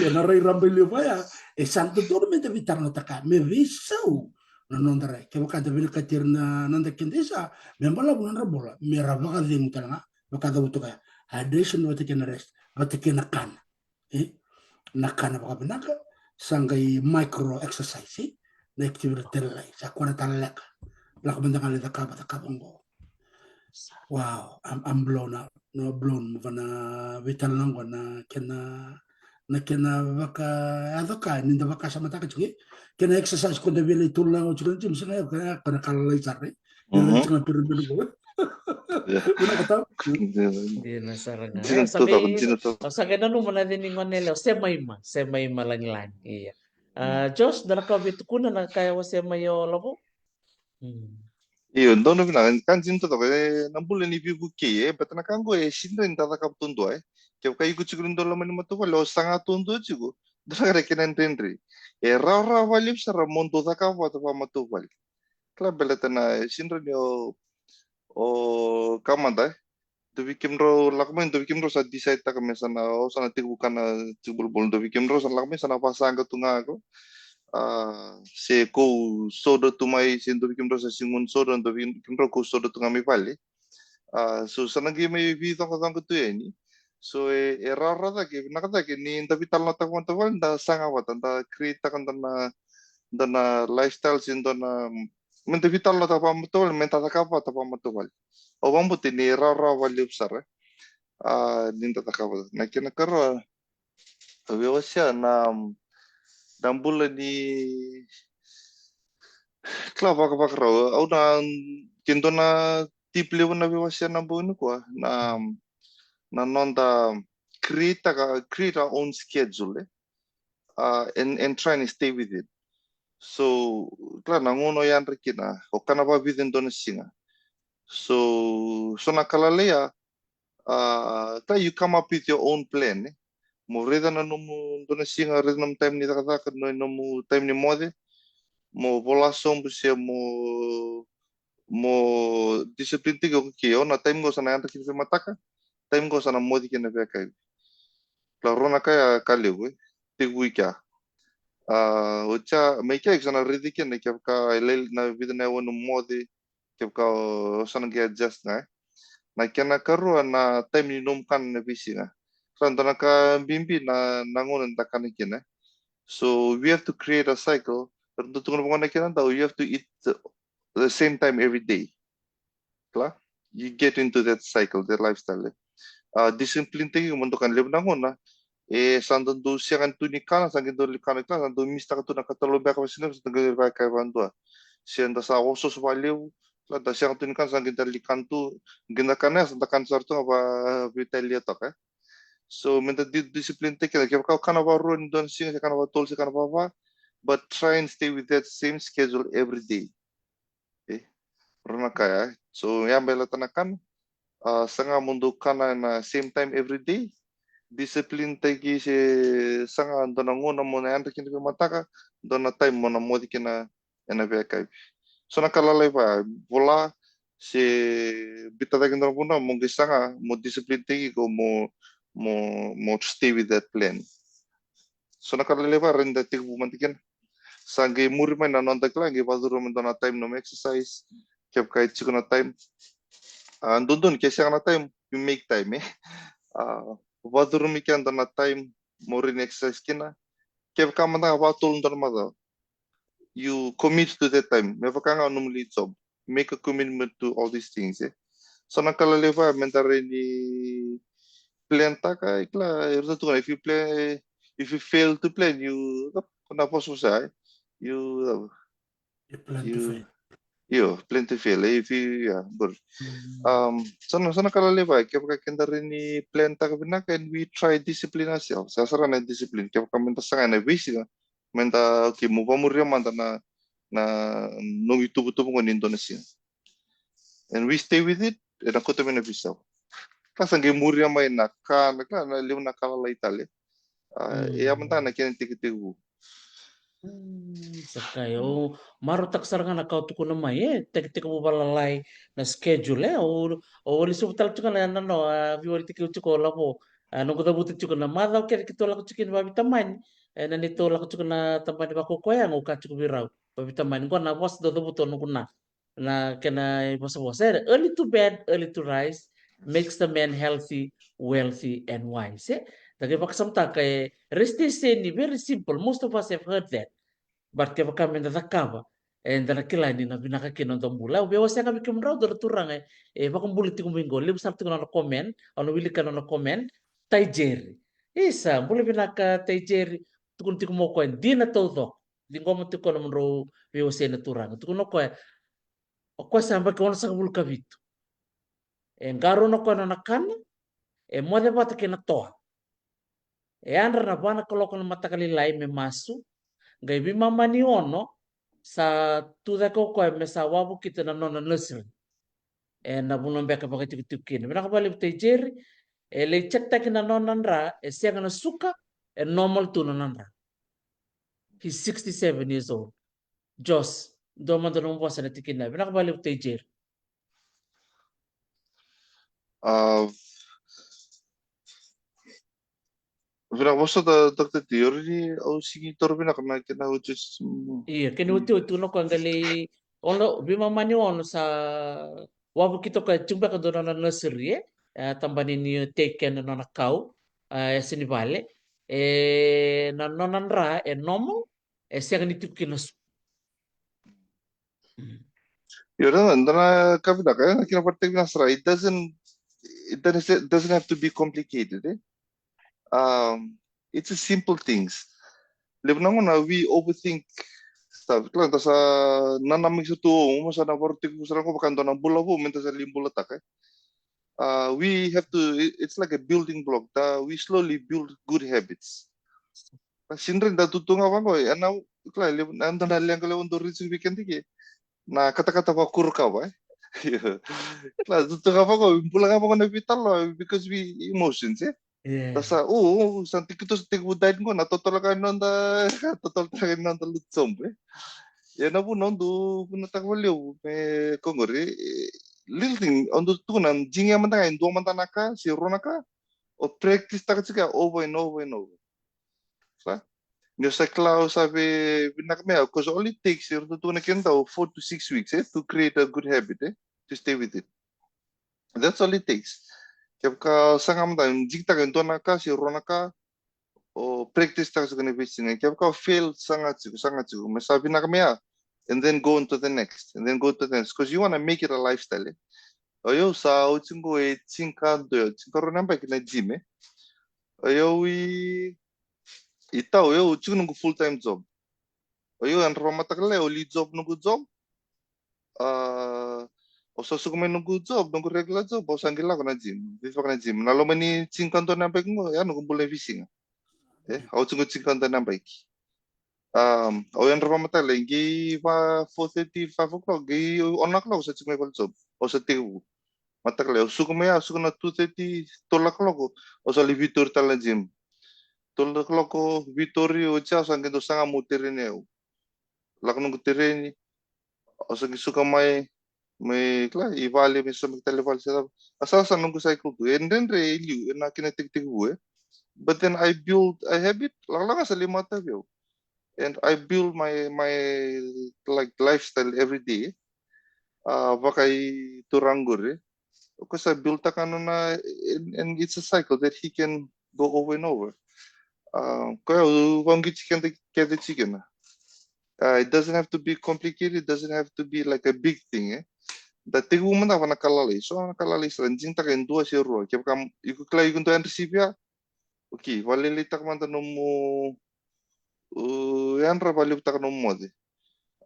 Ia na rai raba i liu vaya, e sa dodonu me da veitalanoataka me veisau na noda rai. Kevaka da vinakati ira na noda keda isa me balavu na nodra bula, me ra vakacegu tale ga. Vakacavuta koya, hydration vata kei na rest, vata kei na kana. E? Na kana vakavinaka, sa qai micro exercise, e? Na activity tale lai, sa koya na tale leka. Lako mada ga lai cakava, cakava qo. Wow, I'm, I'm blown up, no, blown, vana veitalanoa qo na kena, na kena vakayaco ka ni da vakasamataka tiko, e? Kena exercise ko da via lai tolu na aua tiko na gym, sega, e, ko na ka lalai sara, e? Io, na tiko na pyramid qo, e? Ia. Vinaka tau. Dina sara ga. Dina. Sa totoka, qai dina totoka. Sa qai nanuma na cei ni gone yalewa, Semaima, Semaima Lagilagi. Ia. A, Josh, dua na ka via tukuna na ka e wasea mai o Lavo? Io, donu vinaka, ka dina totoka, e, na bula ni veivukei, e, baleta na ka qo e sega ni da cakava duadua, e. Kevaka iko tiko ni dau loma ni matavuvale, o saga duadua tiko, dua na ka na kena dredre. E rawarawa vakalevu sara mo dou cakava vata vakamatavuvale. Kila baleta na, e, sega ni o, o ka mada, e. Dua vei kemudrau lako mai, dua vei kemudrau sa decide taka me sa na, o sa na tekivu kana tiko bolobolo, dua vei kemudrau sa na lako mai, sa na vasaqa tu ga ko. A, se kou soda tu mai, se dua vei kemudrau sa sega ni soda, dua vei kemudrau kou soda tu ga mai vale. A, so sa na qai mai veicoqacoqa tu yani. So e, e rawarawa cake, vinaka cake, ni da veitalanoataka vakamatavuvale, da saga vata, da create taka dua na, dua na lifestyle, se dua na, me da veitalanoataka vakamatavuvale, me da cakava vata vakamatavuvale. Au vakabauta ni rawarawa vakalevu sara. A, ni da cakava vata. Na kena ikarua, au via wasea na, na bula ni kila vakavakarau. Au na, ke dua na tip levu na via wasea na bogi nikua, na, na noda create taka, create our own schedule, e. A, and, and try and stay with it. So, kila na gauna o yadra kina, o kana vakavica e dua na siga. So, so na ka lalai ya, a, kila you come up with your own plan, e. Mo raica na nomu dua na siga, raica nomu time ni cakacaka, no, nomu time ni moce, mo vola sobu se mo, mo discipline tiko, okay, o na time qo sa na yadra kina veimataka, time qo sa na moce kina vei yakavi. Kila rua na ka ya ka levu, e. Tekivu i kea. A, oti ya, mai kea iko sa na raica kina kevaka e lailai na vica na aua nomu moce, kevaka o, o sa na qai adjust ga, e. Na kena ikarua na time ni nomu kana na veisiga. Sa dua na ka bibi na, na gauna da kana kina. So we have to create a cycle. Era dau tukuna vaqo na kena dau, you have to eat the, the same time every day. Kila? You get into that cycle, that lifestyle, e. A, discipline taki mo dou kana levu na gauna. E sa dau sega tu ni kana, sa qai dau lai kana, kila, sa dau miss taka tu na ka tolu beka vakasigalevu, sa dau qai vakayagataka vakadua. Se da sa osooso vakalevu, kila, da sega tu ni kana, sa qai dau lai kana tu, qai da kana, sa da kana sara tu ga vakaveitalia toka, e. So me da di-, discipline taki, kevaka o kana vakarua ni dua na siga, se kana vakatolu, se kana vakava, but try and stay with that same schedule every day. E, rua na ka ya. So ya baleta na kana, a, saga mo dou kana ena same time every day. Discipline taki se saga dua na gauna mo na yadra kina veimataka, dua na time mo na moce kina ena veiyakavi. So na ka lalai va, vola se biuta cake dua na vanua mo qai saga mo discipline taki iko mo, mo, mo stay with that plan. So na ka lalai va, rawa ni da tekivu mada kina. Sa qai muri mai na noda kila, qai vakacuruma mai dua na time nomu exercise, kevaka e tiko na time. A, dodonu ke sega na time, you make time, e. A, vakacuruma mai kina dua na time mo rawa ni exercise kina. Kevaka mada ga vakatolu dua na macawa, you commit to that time. Me vaka ga o nomu lai job, make a commitment to all these things, e. So na ka lalai va me da rawa ni plan taka, e kila, e rauta tu ga, if you plan, if you fail to plan, you, ko na vosavosa, e. You, You plan to you, fail. Io, plan to fail, e, if you, yeah, good. Um, so na, so na ka lalai va, kevaka ke da rawa ni plan taka vinaka, and we try discipline ourselves. Sa sara na discipline, kevaka me da saga ena veisiga, me da, okay, mo vakamuria mada na, na nomu ituvatuva qo ni dua na siga. And we stay with it, ena kauta mai na veisau. Ka sa qai muria mai na ka, na ka, na levu na ka lalai tale. A, e ya mada na kena tekitekivu. Mm, sa kai, au marautaka sara ga na ka o tukuna mai, e, tekitekivu vakalalai, na schedule, e, au, au lesuva tale tiko ga na, na, na, a, veiwali tiko, tiko o Lavo, a, noqu cavuta tiko na macawa kece keitou lako tiko kina vaveitamani, e, na neitou lako tiko na tabana ni vakaukauwa yaga, au kaya tiko vei rau, vaveitamani, qo na vosa dau cavuta o noqu na, na kena ivosavosa, e, early to bed, early to rise makes the man healthy, wealthy and wise, e. Da qai vakasamataka, e, rest is any, very simple, most of us have heard that. But kevaka me da cakava, e, da na kila ni na vinaka kina noda bula. Au via wasea ga vei kemudrau dua na turaga, e, vakabula tiko mai qo, levu sara tiko na nona comment, au na wilika na nona comment, Tai Jerry. Isa, bula vinaka Tai Jerry, tukuna tiko mai o koya, dina taucoko. Ciqoma tiko na nomudrau veiwasei na turaga. Tukuna o koya, o koya sa yabaki onosagavulu ka vitu. E qarauna o koya na nona kana, e moce vata kei na toa. E yadra na va na kaloko na mataka lailai me masu, qai veimama ni ono sa tu cake o koya me sa wavokita na nona nursery. E na vanua beka vakatikotiko kina. Vinaka vakalevu Tai Jerry. E lai check taki na nona dra, e sega na suka, e normal tu na nona dra. He's sixty-seven years old. Jos, dua mada nomu vosa na tikina. Vinaka vakalevu Tai Jerry. A, vinaka vosa da Doctor Tiori, au sigi toro vinaka na kena oti. Ia, kena oti oti na koya qai lai ono, veimama ni ono sa wavokita o koya, tiko beka dua na nona nursery, e? E tabani ni take care na nona kau, e, e sega ni vale. E na nona dra e normal, e sega ni tiko kina su. Io, da na ka vinaka, e na kena vakataki vinaka sara. It doesn't, it doesn't, doesn't have to be complicated, e? Um, it's a simple things. Levu na gauna we overthink stuff. Kila da sa nanamaki sa tu, o, mo sa na vakarau tekivu sara qo vaka dua na bula vou me da sa lai bulataka, e? Uh, we have to, it- it's like a building block. Da we slowly build good habits. Ka sidra da tutu ga vaqo, e na, kila, levu na da na leqa levu dau raici vei keda ke na katakata vakakurakava, e? Kila, tutu ga vaqo, bula ga vaqo na veitalanoa because we emotions, e? Yeah. Da sa, o, o, sa tiki tu sa tekivu diet qo, na totolo ka ni noda, totolo ka ni noda lutu sobu, e? Ia na vuna au dau vunataka vakalevu me ko qori, e, little thing, au dau tukuna, jigia mada ga e dua mada na ka se rua na ka, o practice taka tiko ya over and over and over. Sa? Ni o sa kila o sa vei vinaka me ya, 'cause all it takes, e ratou tukuna keda o four to six weeks, e, to create a good habit, e, to stay with it. That's all it takes. Kevaka o saga mada, jigitaka e dua na ka se rua na ka, o practice taka tiko na veisiga. Kevaka o fail, saga tiko, saga tiko. Me sa vinaka me ya, and then go on to the next, and then go to the next, 'cause you wanna make it a lifestyle, e? O yau sa oti qo e jinikadua, jinikadua na yabaki na gym, e? O yau i, i tau, o yau tiko noqu full time job. O yau yadra vakamataka lailai, o lai job noqu job. A, o sa suka mai noqu job, noqu regular job, au sa qai lako na gym, veivaka na gym. Na loma ni jinikadua na yabaki qo, ya noqu bula e veisiga. E, au tiko jinikadua na yabaki. Um, au yadra vakamataka lailai, qai va four thirty, five o'clock, qai one o'clock au sa tiko mai vale job. Au sa tekivu. Mataka lailai, au suka mai ya, au suka na two thirty, tolu o'clock, au sa lai vitori tale na gym. Tolu o'clock, vitori, oti ya au sa qai dau saga meu tereni au. Lako noqu tereni, au sa qai suka mai, mai, kila, i vale, me someki tale i vale se cava. A sa, sa noqu cycle tu. E dredre e liu, e na kena tekitekivu, e. But then I build a habit, lakolako ga sa lai mata vei au. And I build my, my, like, lifestyle every day. A, vaka i turaga qori. O koya sa build taka nona, and, and it's a cycle that he can go over and over. A, koya au vaqiti keda kece tiko kina. A, it doesn't have to be complicated, it doesn't have to be like a big thing, e. Da tekivu mada vaka na ka lalai, so na ka lalai sara, jigitaka e dua se rua. Kevaka iko kila iko dau yadra sivia, okay, vakalailaitaka mada nomu, o, yadra, vakalevutaka nomu moce.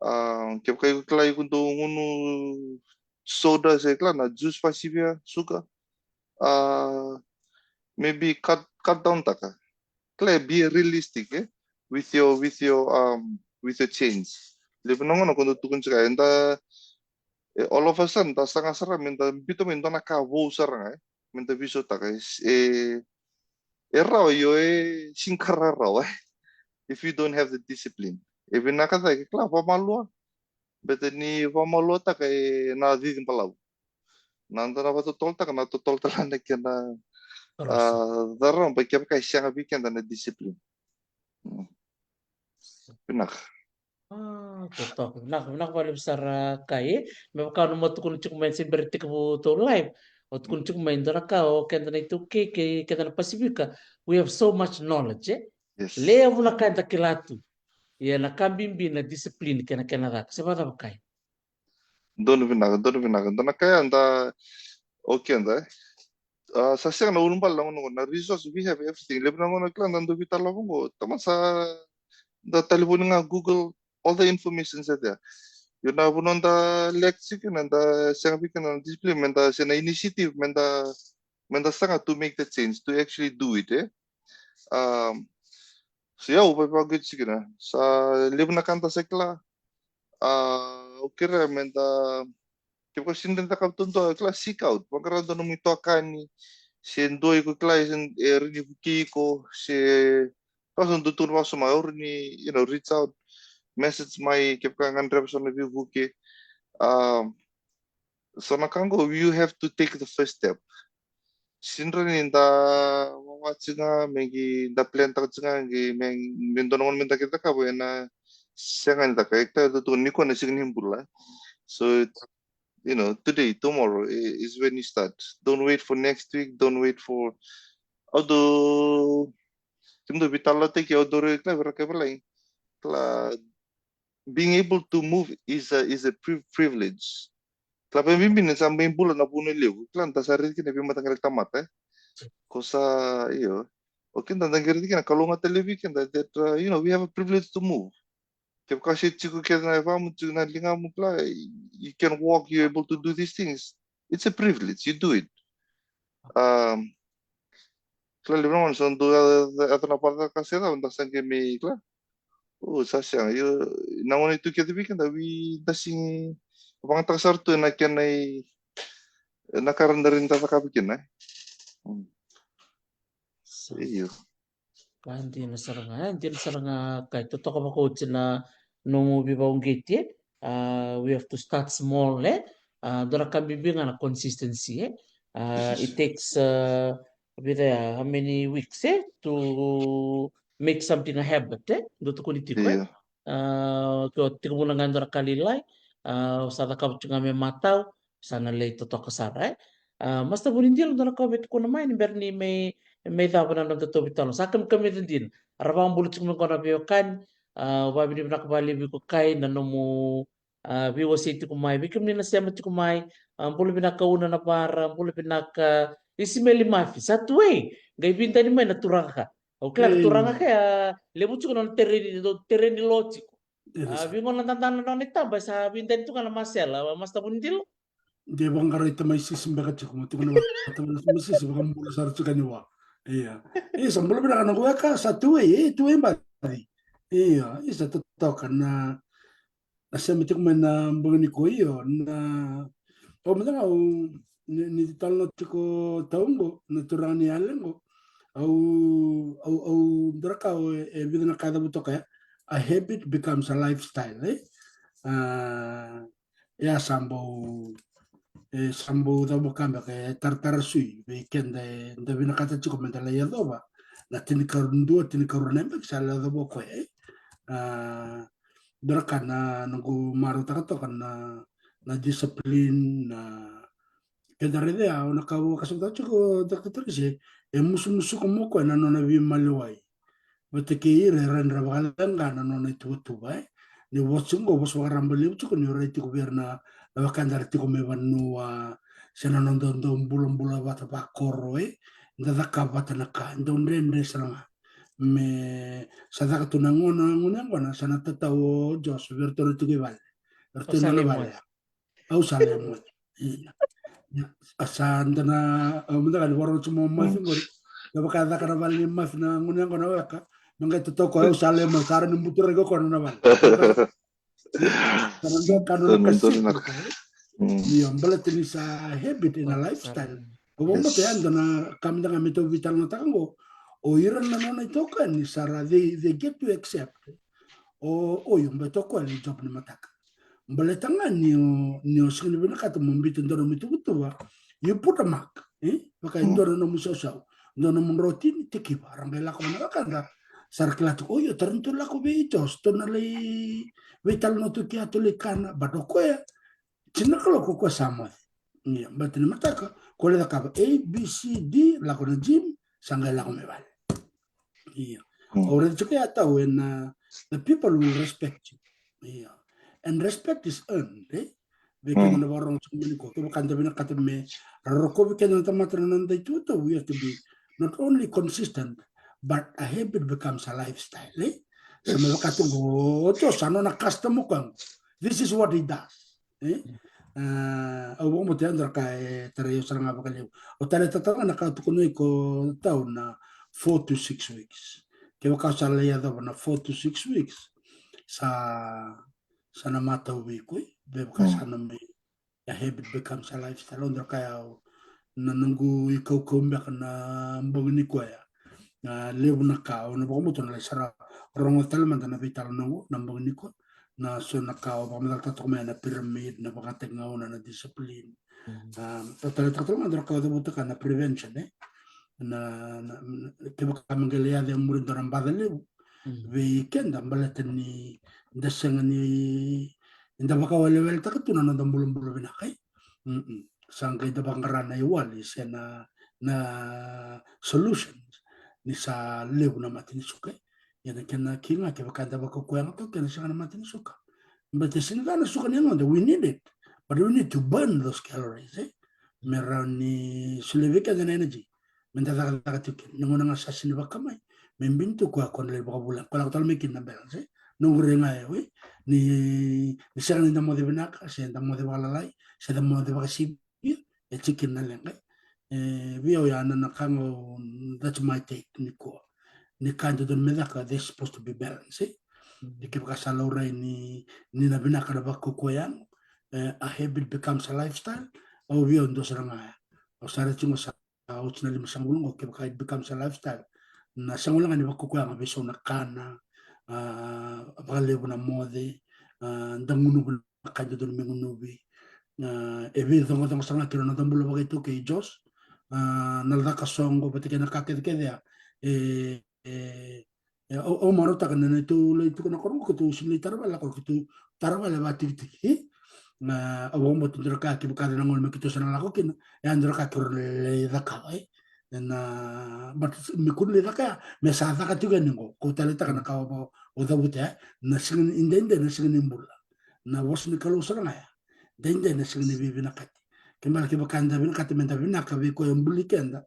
A, kevaka iko kila iko dau gunu soda se kila na juice vakasivia, suka. A, maybe cut, cut down taka. Kila, be realistic, e, with your, with your, um, with your change. Levu na gauna ko dau tukuna tiko, e, da, e, all of a sudden da saga sara me da biuta mai dua na ka vou sara ga, e, me da veisautaka, e, e, e rawa, io, e sega ni ka rawarawa, e, if you don't have the discipline. E vinaka cake, kila, vakamalua, baleta ni vakamaluataka e na cici balavu. Na da na vakatotolotaka, na totolo tale na kena, a, carabaiki kevaka e sega vei keda na discipline. Mm. Vinaka. A, totoka. Vinaka, vinaka vakalevu sara, Kai. Me vaka nomu tukuna tiko mai se bera ni tekivu tou live, o tukuna tiko mai dua na ka, o keda na iTaukei kei keda na Pasifika, we have so much knowledge, e? Yes. Levu na ka eda kila tu. Ia na ka bibi na discipline kei na kena caka. Se vakacava, Kai? Donu vinaka, donu vinaka. Donu na ka ya da, o keda, e. A, sa sega na ulubale na gauna qo, na resource, we have everything. Levu na gauna kila da dau veitalanoa qo, tamata sa da talevoni ga, Google, all the information is there. Io, na vanua da lack tiko kina, da sega vei keda na discipline, me da se na initiative, me da, me da saga to make the change, to actually do it, e. Um, so, ia, au vakaoqo tiko kina. Sa levu na ka da sa kila. A, au kerea me da, kevaka sega ni da cakava taudua, kila, seek out. Vaqara dua nomu itokani, se dua iko kila, e, e rawa ni vukei iko, se ka sa dau tukuna vakasama, au rawa ni, you know, reach out, message mai, kevaka gadreva so na veivuke. Um, so na ka qo, you have to take the first step. Sega ni da wawa tiko ga, me qai da plan taka tiko ga, qai me, me dua na gauna me da qai cakava, ena sega ni caka, e ka e tukuni ni ko na sega ni bula. So, you know, today, tomorrow i-, is when you start. Don't wait for next week, don't wait for, although, kemudou veitalanoataki, although, kila, vei ira kai valagi, kila, being able to move is a, is a pri-, privilege. Kila, vakabibi ni sa mai bula na vanua levu, kila, da sa raici kina veimataqali tamata, e. Ko sa, io. O keda da qai raici kina, kalougata levu vei keda that, uh, you know, we have a privilege to move. Kevaka se tiko kece na yavamu, tiko na ligamu, kila, you can walk, you're able to do these things. It's a privilege, you do it. Um, kila, levu na gauna sa dau yaco na vakacakacaka se cava, da sa qai mai, kila, o, sa sega. Io, na gauna e tu kece vei keda, we, da sega ni vakayagataka sara tu ena kena i, na ka eda rawa ni da cakava kina, e. Mm. Sa. Io. Ka dina sara ga, e, dina sara ga, ka e totoka vakaoti na nomu veivakauqeti, e. A, we have to start small, e. A, dua na ka bibi ga na consistency, e. A, it takes, uh, with, uh, how many weeks, e, to make something a habit, e. Dau tukuni tiko, e. Io. A, ke o tekivu ga e dua na ka lailai, a, o sa cakava tiko ga me matau, sa na lai totoka sara, e. A, Master Vunidilo, dua na ka o via tukuna mai ni bera ni mai, mai cava na noda tauvi talo. Sa kamikamica dina. Ra vakabula tiko mai qo na veiwekani, a, vakavinavinaka vakalevu vei iko kai na nomu, a, veiwasei tiko mai. Vei kemuni na sema tiko mai, a, bula vinaka Una Navara, bula vinaka Isimeli Mafi. Sa tu e, qai vidani mai na turaga ka. Au kila na turaga ka, a, levu tiko na nona tereni, dau tereni lo tiko. A, veigauna na dadana na nona itaba, sa vidani tu ga na masela, a, Master Vunidilo. De vaqarai tamai Sisi beka tiko, mo tiko na vaqarai tamai Sisi, vakabula sara tiko ni wa. Ia. E, sa bula vinaka na weka, sa tu e, e, tu e baci. Ia, e, sa totoka na, na sema tiko mai na bogi ni ko, io, na, o, mada ga, o, ni, ni talo tiko tau qo, na turaga ni yale qo. Au, au, au, dua na ka, o, e, vica na ka cavuta toka ya. A habit becomes a lifestyle, e? A, ia sa bau, e, sa bau cava ka beka e taratara sui vei keda eda vinakata tiko meda lai yacova na tinikarua, tinikarua na yabaki sa lai yacova o koya, e? A, dua na ka na noqu marautaka toka na, na discipline, na, keda raica ya, o na ka vakasavata tiko, Doctor Tracy, e musumusuka mai o koya na nona veimaliwai vata kei ira era dra vakaleqa na nona ituvatuva, e. Ni vosa tiko qo, vosa vakaraba levu tiko ni o rai tiko vei ira na, na wekada era tiko mai vanua, se na noda dau bulabula vata vakoro, e. Da cakava vata na ka, dau dredre sara ga. Me sa caka tu na gauna, gauna yaqona, sa na tatau o Josh vei iratou na tiko i vale. Vei iratou na vale. Au sa lai moce. Ia. Ia. A sa da na, a, mada ga ni vakarorogo tiko mai o Mafi qori. Ia, vaka e caka na vale nei Mafi na gauna yaqona weka. Me qai totoka o koya, au sa lai moce, sa rawa ni buturaki o koya na vale. Sa na dua ka nona kasi. Io, baleta ni sa habit ena lifestyle. Au vakamoce ya dua na ka mada ga me tou veitalanoataka qo. O ira na nona itokani sa ra, they, they get to accept. O, o io, baleta o koya na job ni mataka. Baleta ga ni o, ni o sega ni vinakata mo biuta dua nomu ituvatuva, you put a mark, e? Vaka e dua na nomu sausau, dua nomu rotini, tekivu, ra qai lako mai na wekada, sa ra kila tiko, o io, tara ni tou lako vei Josh, tou na lai veitalanoa tu kea, tou lai kana, but o koya, tini na kaloko o koya sa moce. Ia, baleta ni mataka, o koya lai cakava A, B, C, D, lako na gym, sa qai lako mai vale. Ia. Au raica tiko ya tau ena, the people will respect you. Ia. And respect is earned, e? Vei keda na vakarorogo tiko mai nikua. Kevaka da vinakata me ra rokovi keda na tamata na noda ituvatuva, we have to be not only consistent, but a habit becomes a lifestyle, e? Sa me vaka tu qo, o Josh, sa nona custom o koya qo. This is what it does. E? Au vakabauta e dua na ka e tarai au sara ga vakalevu. Au taleitaka ga na ka tukuna iko tau na four to six weeks. Kevaka sa lai yacova na four to six weeks, sa sa na matau vei iko, e? Vei vaka sa na mai a habit becomes a lifestyle. Au dua na ka au na noqu ikaukau beka na bogi ni koya. Na levu na ka au na vakabauta na lai sara rogo tale mada na veitalanoa na bogi ni koya. Na so na ka au vakamacalataka toka mai na pyramid, na vakataki gauna, na discipline. Au taleitaka tale mada na ka au cavutaka na prevention, e? Na, na, na, kevaka me qai lai yaco e muri dua na baca levu vei keda baleta ni da sega ni da vakaweleweletaka tu na noda bulabula vinaka, e? Sa qai da vaqara na iwali se na, na solutions ni sa levu na mate ni suka, e? Ia na kena ki ga kevaka da vakaukauwa ga toka kena sega na mate ni suka. But e sega ni ca na suka ni yagoda, we need it. But we need to burn those calories, e? Me rawa ni solia vei keda na energy. Me da cakacaka tiko kina. Ni gauna ga sa sega ni vakamai, me bini tu koya ko na lai vakavula, ko lako tale mai kina na balance, e? Noqu rai ga e, e? Ni, ni sega ni da moce vinaka, se da moce vakalalai, se da moce vakasivia, e tiko kina na leqa. E, vei au ya na, na ka ga, that's my take nikua. Ni ka e dodonu me caka, they're supposed to be balanced, e? Ni kevaka sa laurai ni, ni na vinaka na vakaukauwa yago, e, a habit becomes a lifestyle, au vei au dua sara ga ya. Au sa rai tiko sa oti na lima sagavulu oqo, kevaka it becomes a lifestyle. Na sega wale ga ni vakaukauwa yago vei sau na kana, a, vakalevu na moce, a, da gunuva na ka e dodonu me gunuvi. A, e veicoqacoqa sara ga kei na noda bula vakaitaukei, Josh. A, na caka soqo vata kei na ka kecekece ya. E, e, e, au, au marautaka na neitou lai tukuna na koro qo, keitou sega ni lai tara vale na koro, keitou tara vale vakatikitiki. Na, au vakabauta dua na ka kevaka na gauna me keitou sa na lako kina, e a dua na ka keirau na lai cakava, e? Na, but me kua ni lai caka ya, me sa caka tiko yani qo, kau taleitaka na ka au, au cavuta ya, na siga ni, edaidai na siga ni bula. Na vosa ni Kalou sara ga ya. Edaidai na siga ni veivinakati. Ke bale kevaka eda vinakata me da vinaka vei koya e buli keda,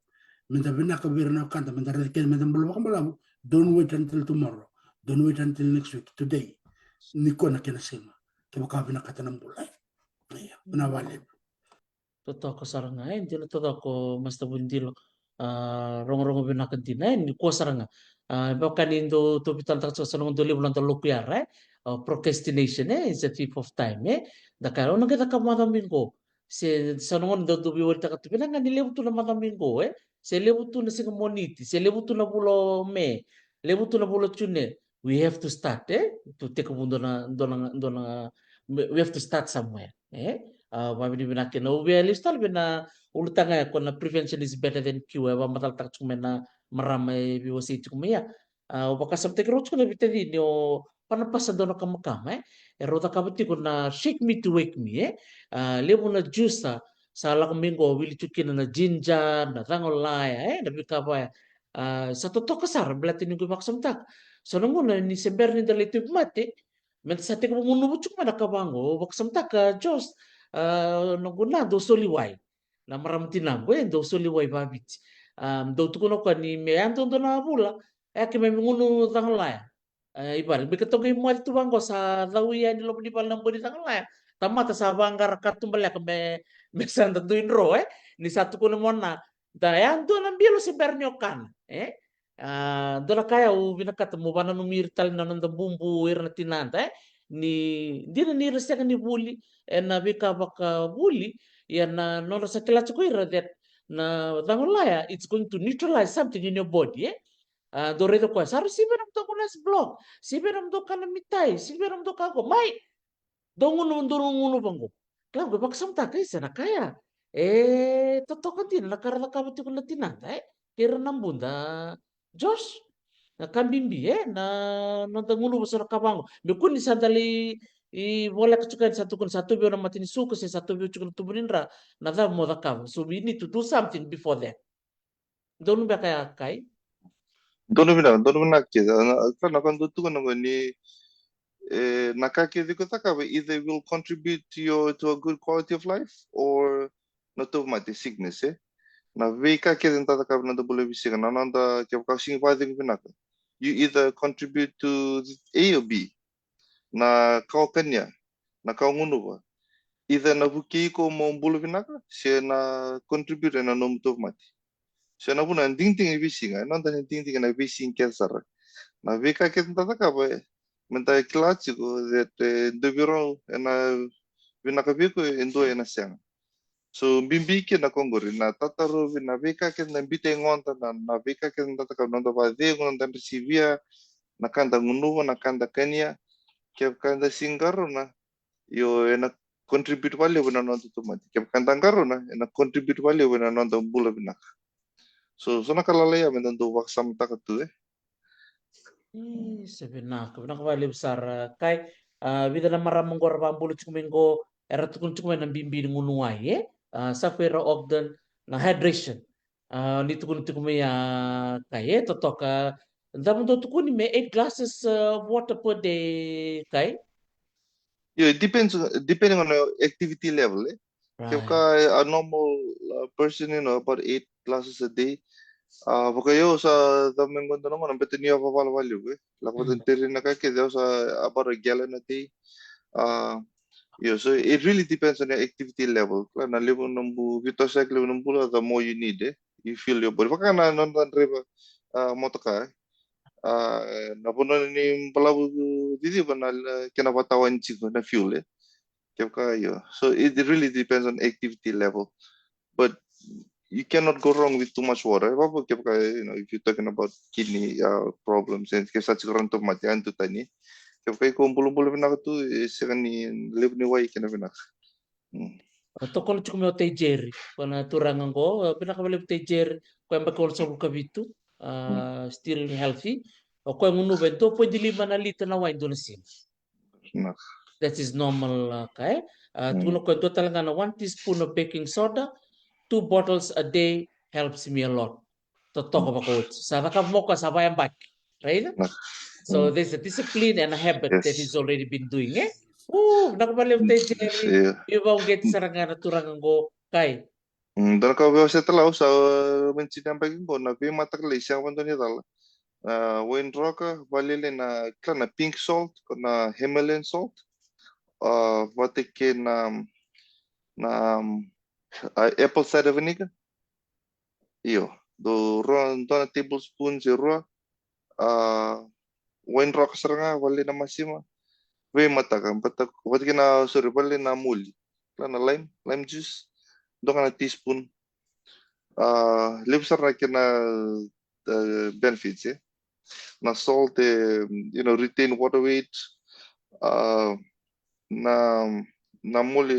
me da vinaka vei ira na wekada, me da raici keda me da bula vakabalavu, don't wait until tomorrow. Don't wait until next week. Today. Nikua na kena siga. Kevaka vinakata na bula, e? Ia, vinaka vakalevu. Totoka sara ga, e, dina totoka, Master Vunidilo. A, rogorogo vinaka dina, e, nikua sara ga. A, vaka ni dau tauvi tale taka tiko sa na gauna dau levu na noda loku yara, e? A, procrastination, e, is a thief of time, e? Da kaya, au na qai cakava macawa mai qo. Se sa na gauna dau, dau veiwalitaka tu, vinaka ga ni levu tu na macawa mai qo, e? Se levu tu na siga Moniti, se levu tu na vula o Me, levu tu na vula o June, we have to start, e? To tekivu dua na, dua na, dua na, we have to start somewhere, e? A, vavinavinaka kina. Au via lesu tale vei na ulutaga ya ko na prevention is better than cure, e vakamacalataka tiko mai na marama e veiwasei tiko mai ya. A, au vakasamataki rau tiko na veitacini o Panapasa Donokamakama, e? E rau cakava tiko na Shake Me to Wake Me, e? A, levu na juice sa lako mai qo, wili tiko kina na ginger, na cagolaya, e? Na veika vaya. A, sa totoka sara, baleta ni qu vakasamataka. So na gauna ni se bera ni da lai tauvimate, me da sa tekivu gunuva tiko mai na ka vaqo, au vakasamataka, Josh, a, noqu na dau soli wai. Na marama tinaqu, e, dau soli wai vaviti. A, dau tukuna o koya ni me yadua dua na vula, e, keimami gunu cagolaya. E, i vale, me ka toqai moce tu vaqo sa cau yani loma ni vale na bua ni cagolaya. Tamata sa vaqara katubaleka me, me sa da dui dro, e. Ni sa tukuna mo na, da yadua na bilo se bera ni o kana, e. A, dua na ka ya au vinakata mo vananumi ira tale na noda bubu, ira na tinada, e. Ni dina ni ira sega ni vuli ena veika vakavuli, ia na nodra sa kila tiko ira that na cagolaya, it's going to neutralize something in your body, e. A, dou raica o koya, sa rau sivi ena mudou gunu ice block, sivi ena mudou kana mitai, sivi ena mudou ka qo, mai, dou gunu, dou gunu vaqo. Kila qo, vakasamataka, e, se na ka ya e totoka dina na ka ra cakava tiko na tinada, e, kei ira na buda. Josh, na ka bibi, e, na noda gunuva so na ka vaqo. Me kua ni sa da lai voleka tiko yani sa tukuna sa tauvi au na mate ni suka se sa tauvi au tiko na tubu ni dra, na cava mo cakava. So we need to do something before that. Donu beka ya, Kai? Donu vinaka, donu vinaka kece. Na, na, na ka dau tukuna qo ni, e, na ka kece ko cakava either will contribute to your, to a good quality of life or na tauvimate, sickness, e. Na veika kece da cakava na noda bula veisiga, na noda, kevaka o sega ni vakacegu vinaka, you either contribute to A or B. Na kawa kania, na ka o gunuva, either na vukei iko mo bula vinaka se na contribute ena nomu tauvimate. So na vuna na digidigi ni veisiga, e noda na digidigi na veisiga kece sara. Na veika kece da cakava, e, meda kila tiko that, e, dua vei rau ena vinaka vei iko, e dua ena sega. So bibi kina ko qori na tatarovi, na veika kece na biuta e goda, na, na veika kece da cakava, noda vakacegu, noda dresivia, na ka da gunuva, na ka da kania. Kevaka da sega ni qarauna, io, ena contribute vakalevu ena noda tauvimate. Kevaka da qarauna, ena contribute vakalevu ena noda bula vinaka. So so na ka lalai ya meda dau vakasamataka tu, e. E, sa vinaka, vinaka vakalevu sara. Kai, a, vica na marama qo ra vakabula tiko mai qo, era tukuna tiko mai na bibi ni gunu wai, e? A, Safira Ogden, na hydration. A, ni tukuna tiko mai, a, Kai, e, totoka. Cava dau tukuni me eight glasses, uh, of water per day, Kai? Yeah, it depends, depending on your activity level, e. Kevaka, right, a normal, uh, person, you know, about eight glasses a day. A, vaka io sa cava me qo dua na gauna, beta ni o vavavala vakalevu, e. Lako vata, mm, ni teri na ka kece, au sa about a gallon a day. A, io, so it really depends on your activity level. Kila na levu na bu, veitosoyaki levu na bula, the more you need, e. You feel your body. Vaka na noda draiva, a, motoka, e. A, na vanua ni balavu ciciva na, na kena vatawani tiko na fuel, e. Kevaka io. So it really depends on activity level. But you cannot go wrong with too much water. E, vava kevaka, you know, if you're talking about kidney, uh, problems, e, ke sa tiko rawa na tauvimate, e dua tani. Kevaka iko bulabula vinaka tu, e sega ni levu ni wai kena vinaka. Mm. A, tokona tiko mai o Tai Jerry, ko na turaga qo, a, vinaka vakalevu Tai Jerry, ko yabaki walusagavulu ka vitu, a, mm, still healthy. O koya gunuva e dua poidi lima na lita na wai dua na siga. That is normal, uh, Kai. Uh, mm, tukuna o koya dua tale ga na one teaspoon of baking soda, two bottles a day helps me a lot. Totoka, mm, vakaoti. Sa cakava mai o koya sa vayabaki, right? So, mm, there's a discipline and a habit, yes, that he's already been doing, e? Ooh, vinaka vakalevu Tai Jerry. Yeah. Io, vakauqeti sara ga na turaga qo, Kai. Mm, dua na ka au via wasea tale, au sa, uh, mention yabaki qo, na veimataka lailai, sega vakadua ni cala. Uh, wai droka, vakalailai na, kila na pink salt, ko na Himalayan salt. Uh, vata kei na, na, um, uh, apple cider vinegar. Io, dua, rua, dua na tablespoon se rua. A, wai droka sara ga, vakalailai na masima. Veimataka, vata, vata kei na, sorry, vakalailai na moli. Kila na lime, lime juice. Dua ga na teaspoon. A, levu sara na kena, uh, benefits, e. Na salt, e, you know, retain water weight. A, na, na moli,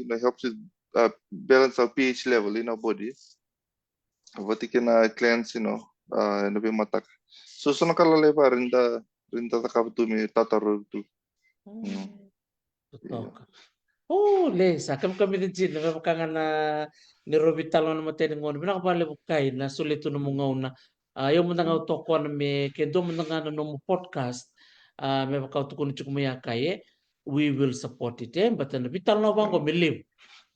you know, helps with, uh, balance our pH level in our body. Vata kei na cleanse, you know, uh, ena veimataka. So so na ka lalai vaka rawa ni da, rawa ni da cakava tu me tatarovi tu. Mm. Mm. Totoka. O, le, sa kamikamica dina, me vaka ga na, ni rau veitalanoa na matai ni gauna, vinaka vakalevu Kai na solia tu nomu gauna. A, io mada ga au tokona me, ke dua mada ga na nomu podcast, a, me vaka au tukuna tiko mai ya Kai, e, we will support it, e, but na veitalanoa vaqo me levu.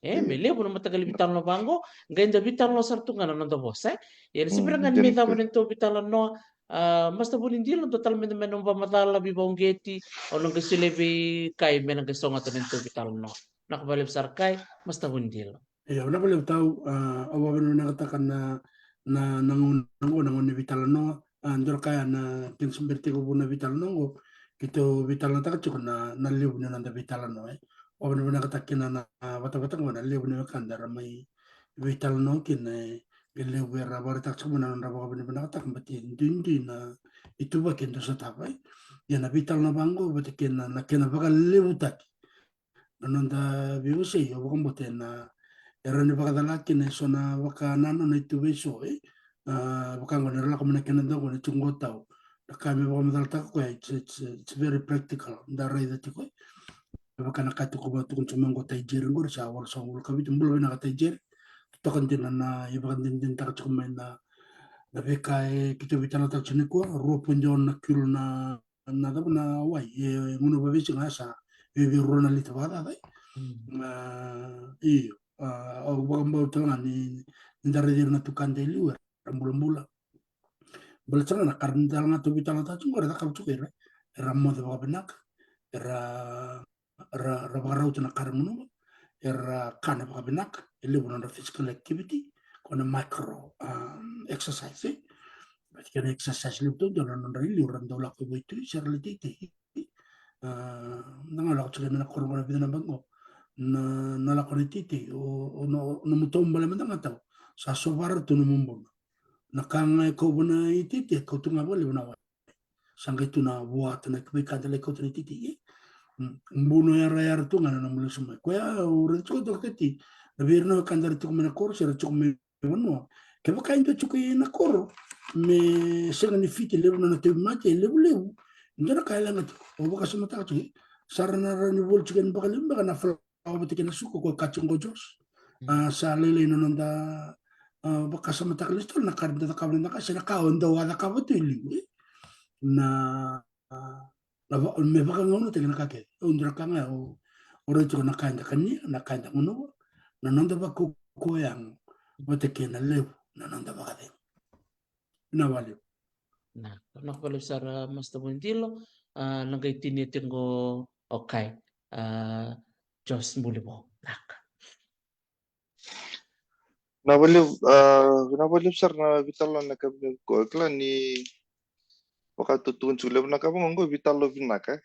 E, me levu na mataqali veitalanoa vaqo, qai da veitalanoa sara tu ga na noda vosa, e. Ia ni se bera ga ni me cava na neitou veitalanoa, a, Master Vunidilo, dua tale mada mai na nomu vakamacala, veivakauqeti, au na qai solia vei Kai me na qai sogota na neitou veitalanoa. Vinaka vakalevu sara Kai, Master Vunidilo. Ia, vinaka vakalevu Tau, a, au vakavinavinakataka na, na, na gauna qo, na gauna ni veitalanoa, a, dua na ka ya na kena se bera tiko vou na veitalanoa qo, keitou veitalanoataka tiko na, na levu ni noda veitalanoa, e. Au vakavinavinakataka kina na, na vatavata qo na levu ni wekada era mai veitalanoa kina, e, e levu era vakaraitaka tiko mai na nodra vakavinavinakataka, baleta e duidui na ituvaki e dua sotava, e. Ia na veitalanoa vaqo, vata kei na, na kena vakalevutaki na noda veiwasei, au vakabauta ena, e rawa ni vakacala kina eso na vakanananu e tu vei so, e. A, vaka qo ni ra lako mai na kena dua qo ni tiko qo Tau. Na ka me vakamacalataka koya, it's, it's, it's very practical. Da raica tiko, e. Vaka na ka tiko vakatukuni tiko mai qo Tai Jerry qori, sa walusagavulu ka vitu, bula vinaka Tai Jerry. Totoka dina na ivakadinadinataka tiko mai na, na veika e keitou veitalanoataka tiko nikua, rua poidi ono na kilo na na cava na wai, e, gunuva veisiga sa veiveirua na lita vakacaca, e. Mm. A, io, a, au vakabauta tale ga ni, ni da raici ira na tukada e liu era bulabula. Baleta sara ga na ka ra dau tale ga tu veitalanoataka tiko qo, era cakava tiko, era, era moce vakavinaka, era, ra, vakarauta na ka era gunuva, era kana vakavinaka, e levu na nodra physical activity, ko na micro, um, exercise, e. Vata kei na exercise levu taudua na nodra iliu, ra dau lako i Vaitui, se ra lai teitei. A, na ga lako tiko mai na koro qo na vica na yabaki qo. Na, na lako na teitei, o, o, na, na mutou bale mada ga tau. Sa sovara tu na mubuna. Na ka ga e kauva na iteitei, e kau tu ga vakalevu na wai. Sa qai tu na vuata na veika da lai kauta na iteitei, e. Mm, buno yarayara tu ga na nomu lesu mai. Koya, au raica tiko, Dokita T, na vei ira na wekada era tiko mai na koro, se ra tiko mai vanua. Kevaka e dua tiko i na koro, me sega ni fit e levu na nona tauvimate, e levulevu. Dua na ka e leqa tiko, au vakasamataka tiko, sa ra na rawa ni voli tiko yani vakalevu beka na falawa vata kei na suka ko e ka tiko qo, Josh. Mm. A, sa lailai na noda, a, vakasamataka lesu tale na ka eda cakava, na ka se na ka o dau a cakava tu e liu, e. Na, a, na va-, me vakagauna tale na ka kece. Au dua na ka ga, au, au raica tiko na ka eda kania, na ka eda gunuva, na noda vakaukauwa yago, vata kei na levu na noda vakacegu. Na valevu. Na, na valevu sara, Master Vunidilo, a, na qai tinia tiko, okay. A, Josh Bulivo. Naka. Na valevu, a, na valevu sara na veitalanoa na ka vinaka ko, kila ni vakatutuku tiko levu na ka vaka qo, veitalanoa vinaka.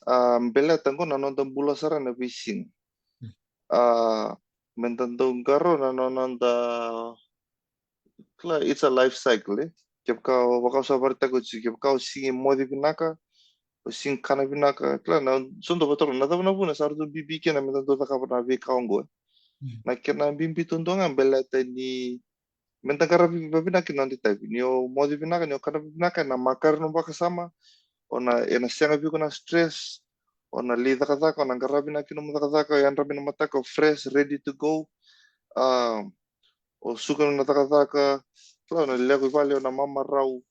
A, baleta qo na noda bula sara na veisiga. Mm. A, meda dau qarauna na noda, kila, it's a life cycle, e. Kevaka o, vaka au sa vakaraitaka oti, kevaka o sigi moce vinaka, o sigi kana vinaka, kila, na, so dau vakatoro, na cava na vuna sa ratou bibi kina meda dau cakava na veika oqo, e. Mm. Na kena bibi taudua ga baleta ni meda qaravi vavinaka na noda itavi. Ni o moce vinaka, ni o kana vinaka, ena makare na vakasama, o na, ena sega vei iko na stress, o na lai cakacaka, o na qaravi vinaka na nomu cakacaka, o yadra mai na mataka, o fresh, ready to go. A, o suka na cakacaka, kila, o na lequ i vale, o na mamarau.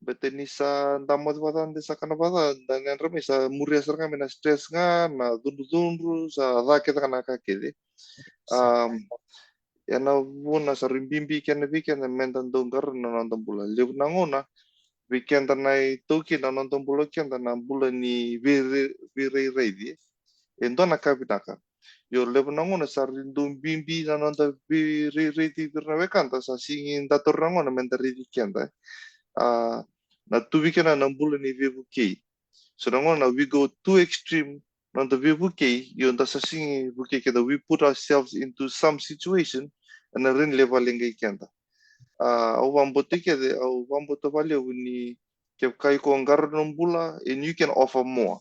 Baleta ni sa da moce vakaca, de sa kana vakaca, da na yadra mai sa muria sara ga mai na stress ga, na cudrucudru, sa ca kece ga na ka kece. A, ena vuna sa rui bibi kina vei keda meda dau qarauna na noda bula. Levu na gauna, vei keda na iTaukei, na noda bula o keda na bula ni veire-, veirairaici. E dua na ka vinaka. Io, levu na gauna sa rui dau bibi na noda veirairaici vei ira na wekada, sa sigi dua na gauna meda raici keda. A, na tu vei keda na bula ni veivukei. So na gauna we go too extreme, noda veivukei, io da sa sigi vukei keda, we put ourselves into some situation, ena rawa ni lai vakaleqai keda. A, au vakabauta kece, au vakabauta vakalevu ni kevaka iko qarauna na bula, and you can offer more.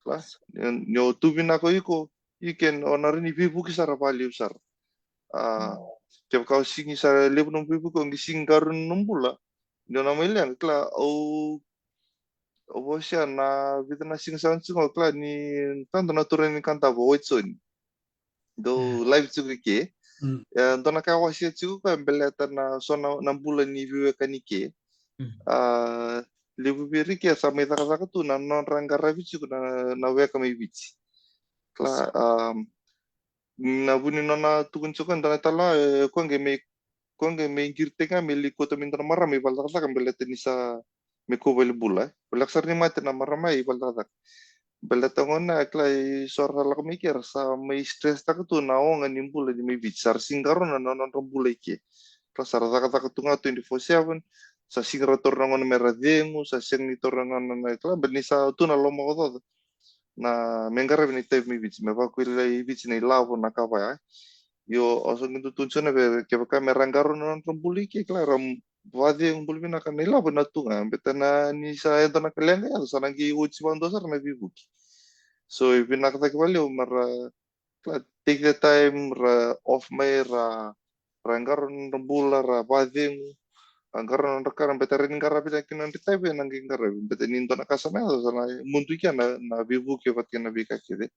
Kila, ni, ni o tu vinaka o iko, you can, o na rawa ni veivuke sara vakalevu sara. A, kevaka o sigi sa levu na veivuke, o qai sigi qarauna na bula, ni o na mai leqa, kila, au, au vosa na vica na siga sa oti qo, kila, ni tada na turaga ni Kadavo, o Waisoni. Dou live tiko i ke. Mm. E, dua na ka e wasea tiko koya baleta na so na, na bula ni veiwekani ke. Mm. A, levu vei ira ke sa mai cakacaka tu na nodra qaravi tiko na, na weka mai Viti. Kila, a, na vu ni nona tukuni tiko dua na tala, e, koya qai mai, koya qai mai qiri tiko ga me lai kauta mai dua na marama i vale cakacaka baleta ni sa mai kau vale bula, e. Voleka sara ni mate na marama i vale cakacaka. Baleta gona, kila, i so ra lako mai ke, ra sa mai stress taka tu na oga ni bula ni mai Viti, sa ra sigi qarauna na nodra bula i ke. Kila, sa ra cakacaka tu ga twenty-four seven, sa sigi ra taura na gauna me ra cegu, sa sega ni taura na gauna na, kila, baleta ni sa tu na lomaocaoca na me qaravi na itavi mai Viti, me vakuilai Viti na ilavo, na ka vaya. Io, au sa qai tukuna tiko na vei, kevaka me ra qarauna na nodra bula i ke, kila, ra vakacegu, bula vinaka, na ilavo ena tu ga, baleta na ni sa yaco na ka leqa, yaco, sa na qai oti vakadua sara na veivuke. So e vinaka cake vakalevu me ra, kila, take the time, ra off mai, ra, ra qarauna nodra bula, ra vakacegu, ra qarauna nodra ka, baleta rawa ni qaravi kina na nodra itavi, ena qai qaravi, baleta ni dua na ka sa na yaco, sa na mudu kina na, na veivuke vata kei na veika kece.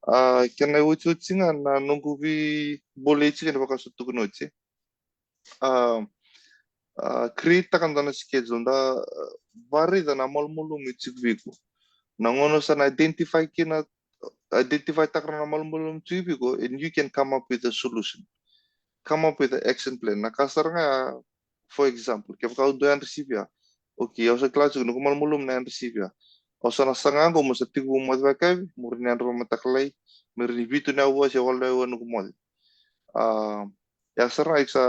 A, kena iotioti ga na noqu veibolei tiko ni vaka au sa tukuna oti. A, a, create taka dua na schedule, da, a, vakaraica na malumalumu e tiko vei iko. Na gauna sa na identify kina, identify taka na malumalumu e tiko vei iko, and you can come up with a solution. Come up with an action plan. Na ka sara ga, for example, kevaka au dau yadra sivia. Okay, au sa kila tiko noqu malumalumu na yadra sivia. Au sa na saga qo, meu sa tekivu moce vakayakavi, meu rawa ni yadra vakamataka, lai me rawa ni vitu na aua se walu na aua noqu moce. A, ya sara ga sa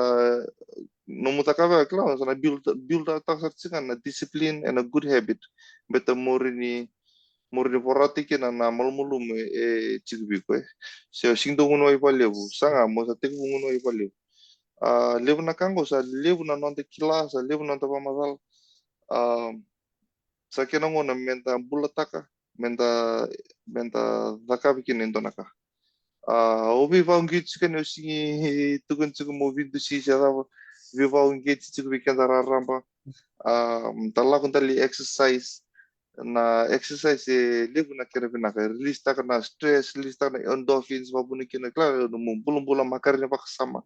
nomu cakava, kila, sa na build, build taka sara tiko ga na discipline and a good habit. Beta mo rawa ni, mo rawa ni vorata kina na malumalumu e tiko vei iko, e. Se o sega ni dau gunu wai vakalevu, sa ga mo sa tekivu gunu wai vakalevu. A, levu na ka qo sa levu na noda kila, sa levu na noda vakamacala. A, sa kena gauna meda bulataka, meda, meda cakava kina e dua na ka. A, o veivakauqeti tiko ni, o sega ni tukuna tiko mo veidusi se cava, veivakauqeti tiko vei keda raraba. A, da lako dali exercise, na exercise e levu na kena vinaka, e release taka na stress, release taka na endorphins, vakavuna kina, kila, nomu bulabula, makare ni vakasama.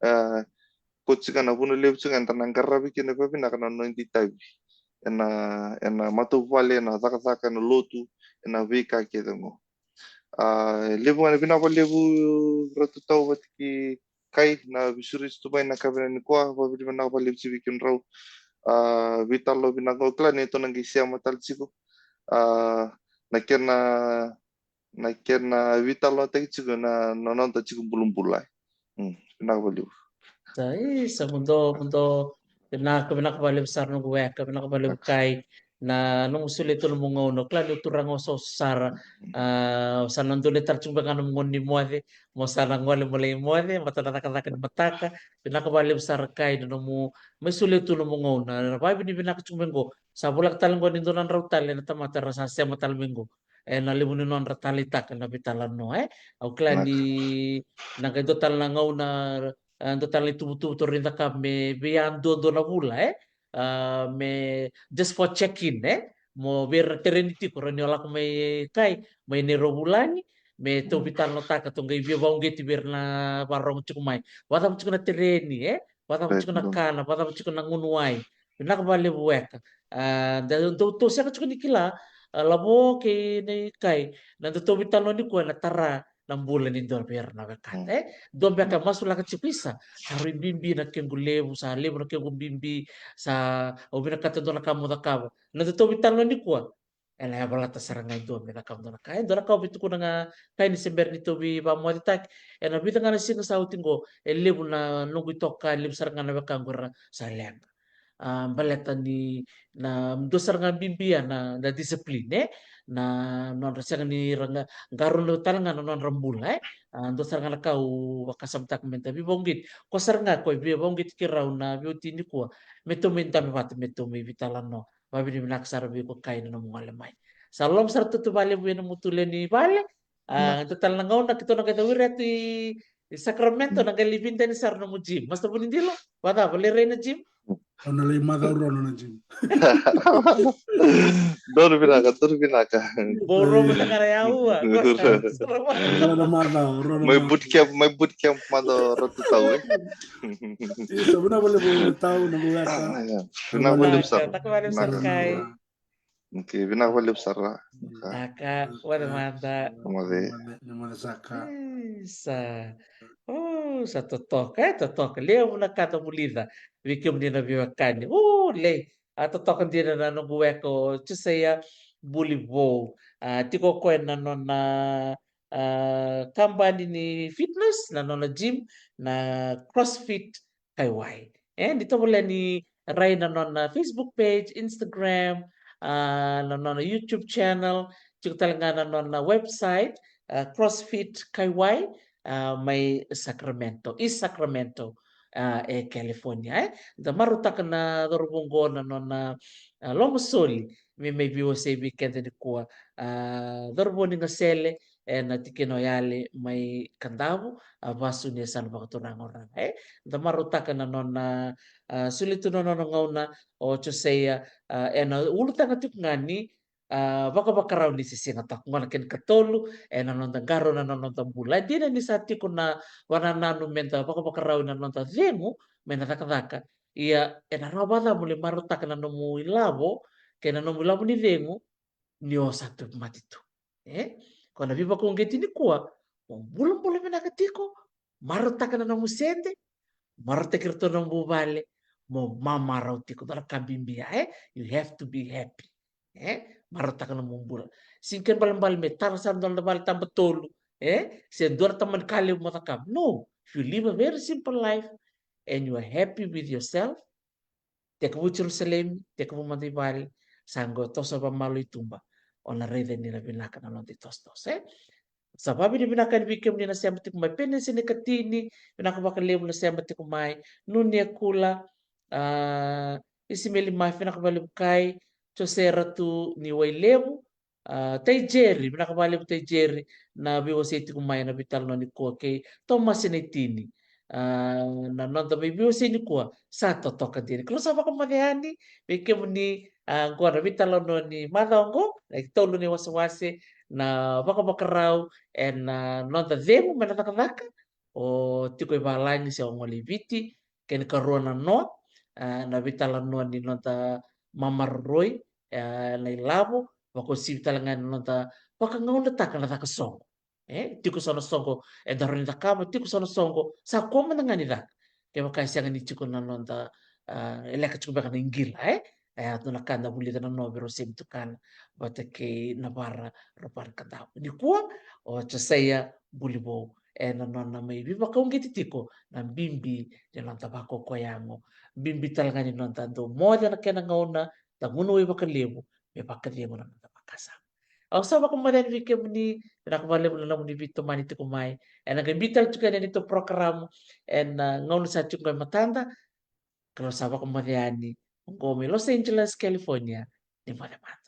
A, ko tiko ga na vuna levu tiko ga eda na qaravi kina vakavinaka na noda itavi ena, ena matavuvale, ena cakacaka, ena lotu, ena veika kece qo. A, levu ga na vinaka vakalevu Ratu Tau vata kei Kai na veisureti tu mai na yakavi nikua, vakavinavinaka vakalevu tiko vei kemudrau. A, veitalanoa vinaka qo, kila ni tou na qai sema tale tiko. A, na kena, na kena veitalanoataki tiko na, na noda tiko bulabula. Mm, vinaka vakalevu. Sa, isa, muduo, muduo, vinaka, vinaka vakalevu sara noqu weka, vinaka vakalevu Kai, na nomu solia tu nomu gauna, kila ni o turaga oso sara. A, sa na dole tara tiko beka ga nomu gauna ni moce, mo sa na gole mo lai moce, mo ta na cakacaka ni mataka, vinaka vakalevu sara Kai na nomu mai solia tu nomu gauna, na vakavinavinaka tiko mai qo, sa voleka tale qo ni dua na drau tale na tamata era sa sema tale mai qo. Ena levu ni nodra taleitaka na veitalanoa, e. Au kila ni na qai dua tale na gauna, e, dua tale na ituvatuva tou rawa ni cakava me vei yadua dua na vula, e. A, me just for check-in, e. Mo vei ira na tereni tiko, rawa ni o lako mai Kai, mai Nairovulagi, me tou veitalanoataka, tou qai veivakauqeti vei ira na vakarorogo tiko mai. Vakacava tiko na tereni, e? Vakacava tiko na kana, vakacava tiko na gunu wai. Vinaka vakalevu weka. A, da, dou, tou sega tiko ni kila, a, Lavo kei na Kai, na datou veitalanoa nikua ena tara na bula ni dua vei ira na wekada, e? Dua beka masulaka tiko, isa, sa rui bibi na kequ levu, sa levu na kequ bibi, sa au vinakata dua na ka mo cakava. Na datou veitalanoa nikua, ena yavalata sara ga e dua me cakava dua na ka. E dua na ka au veitukuna ga Kai ni se bera ni tou veivakamocetaki. Ena vica ga na siga sa oti qo, e levu na noqu itoka, e levu sara ga na wekaqu era sa leqa. A, baleta ni na dua sara ga bibi ya na, na discipline, e? Na nodra sega ni ra qarauna tale ga na nodra bula, e? A, dua sara ga na ka au vakasamataka meda veivakauqeti. Ko sara ga ko e veivakauqeti keirau na veiwatini nikua, me tou mai dabe vata, me tou mai veitalanoa. Vakavinavinaka sara vei iko Kai na nomu gole mai. Sa loloma sara tu vakalevu ena nomu tu lewe ni vale. A, dua tale na gauna keitou na qai cawiri tu i, i Sacramento, na qai lai vidani sara nomu gym. Master Vunidilo, vakacava, lai rai na gym? Au na lai macawa rua na gym. Donu vinaka, donu vinaka. Boro vinaka na yaua. Rua na macawa, rua na macawa. Mai boot camp, mai boot camp mada Ratu Tau, e. Isa, vinaka vakalevu Tau, na noqu weka. Vinaka vakalevu sara. Vinaka vakalevu sara Kai. Okay, vinaka vakalevu sara. Vinaka, wale mada. Moce. Ni moce saka. Isa. O, sa totoka, e, totoka. Levu na ka da vulica vei kemuni na veiwekani. O, lei. A, totoka dina na noqu weka o Josaia Bulivou. A, tiko o koya na nona, a, kabani ni fitness, na nona gym, na CrossFit Kaiwai. E, ni tovolea ni rai na nona Facebook page, Instagram, a, na nona YouTube channel, tiko tale ga na nona website, a, CrossFit Kaiwai, a, mai Sacramento, East Sacramento, a, e California, e. Da marautaka na cauravou qo na nona, a, lomasoli me mai veiwasei vei keda nikua, a, cauravou ni Gasele, ena tikina o Yale mai Kadavu, a, vasu ni yasana vakaturaga o Raga, e. Da marautaka na nona, a, solia tu na nona gauna o Josaia, a, ena ulutaga tiko ga ni, a, vakavakarau ni siga toka, qo na kena ikatolu ena noda qarauna na noda bula. E dina ni sa tiko na vakanananu meda vakavakarau ena noda cegu mai na cakacaka, ia ena rawa vakacava mo lai marautaka na nomu ilavo kei na nomu ilavo ni cegu ni o sa tauvimate tu? E, ko na veivakauqeti nikua, mo bulabula vinaka tiko, marautaka na nomu sede, marautaki iratou na nomu vale, mo mamarau tiko, dua na ka bibi ya, e? You have to be happy. E, marautaka na nomu bula. Sega ni kena ibalebale me tara sara dua na vale taba tolu, E? Se dua na tamani ka levu mo cakava. No. If you live a very simple life and you are happy with yourself, tekivu Jerusalemi, tekivu mada i vale, sa qo toso vakamalo i tuba, o na raica ni na vinaka na noda itosotoso, e? Sa vavinavinaka yani vei kemuni na sema tiko mai, Penesi Nikatini, vinaka vakalevu na sema tiko mai, Nuni Akula, a, Isimeli Mafi, vinaka vakalevu kai, Jose Ratu ni Wailevu, a, Tai Jeri, vinaka vakalevu Tai Jeri, na veiwasei tiko mai na veitalanoa nikua kei Tomasi Naitini. A, na noda vei veiwasei nikua, sa totoka dina. Kalou sa vakamoce yani vei kemuni, a, qo na veitalanoa ni macawa qo, na itolu ni wasewase, na vakavakarau ena noda cegu mai na cakacaka, o tiko i valagi se o gole i Viti, kena ikarua na noa, a, na veitalanoa ni noda mamaroroi, a, na ilavo, vakauasivi tale ga na noda vakagaunataka na caka soqo. E, tiko so na soqo eda rawa ni cakava, tiko so na soqo sa kua mada ga ni caka. Kevaka e sega ni tiko na noda, a, e leka tiko beka na iqila, e? E, a tu na ka da vulica na noa vei rau semi tukana vata kei na vara rau vara ka dau. Nikua, o Josaia Bulivou, ena nona mai veivakauqeti tiko na bibi ni noda vakaukauwa yago. Bibi tale ga ni noda dau moce na kena gauna, da gunu wai vakalevu me vakacegu na noda vakasama. Au sa vakamoce yani vei kemuni, vinaka vakalevu na nomuni veitomani tiko mai. Ena qai biuta tale tiko yani na neitou porokaramu ena gauna sa tiko qo e matada. Kalou sa vakamoce yani, oqo mai Los Angeles, California, ni moce mada.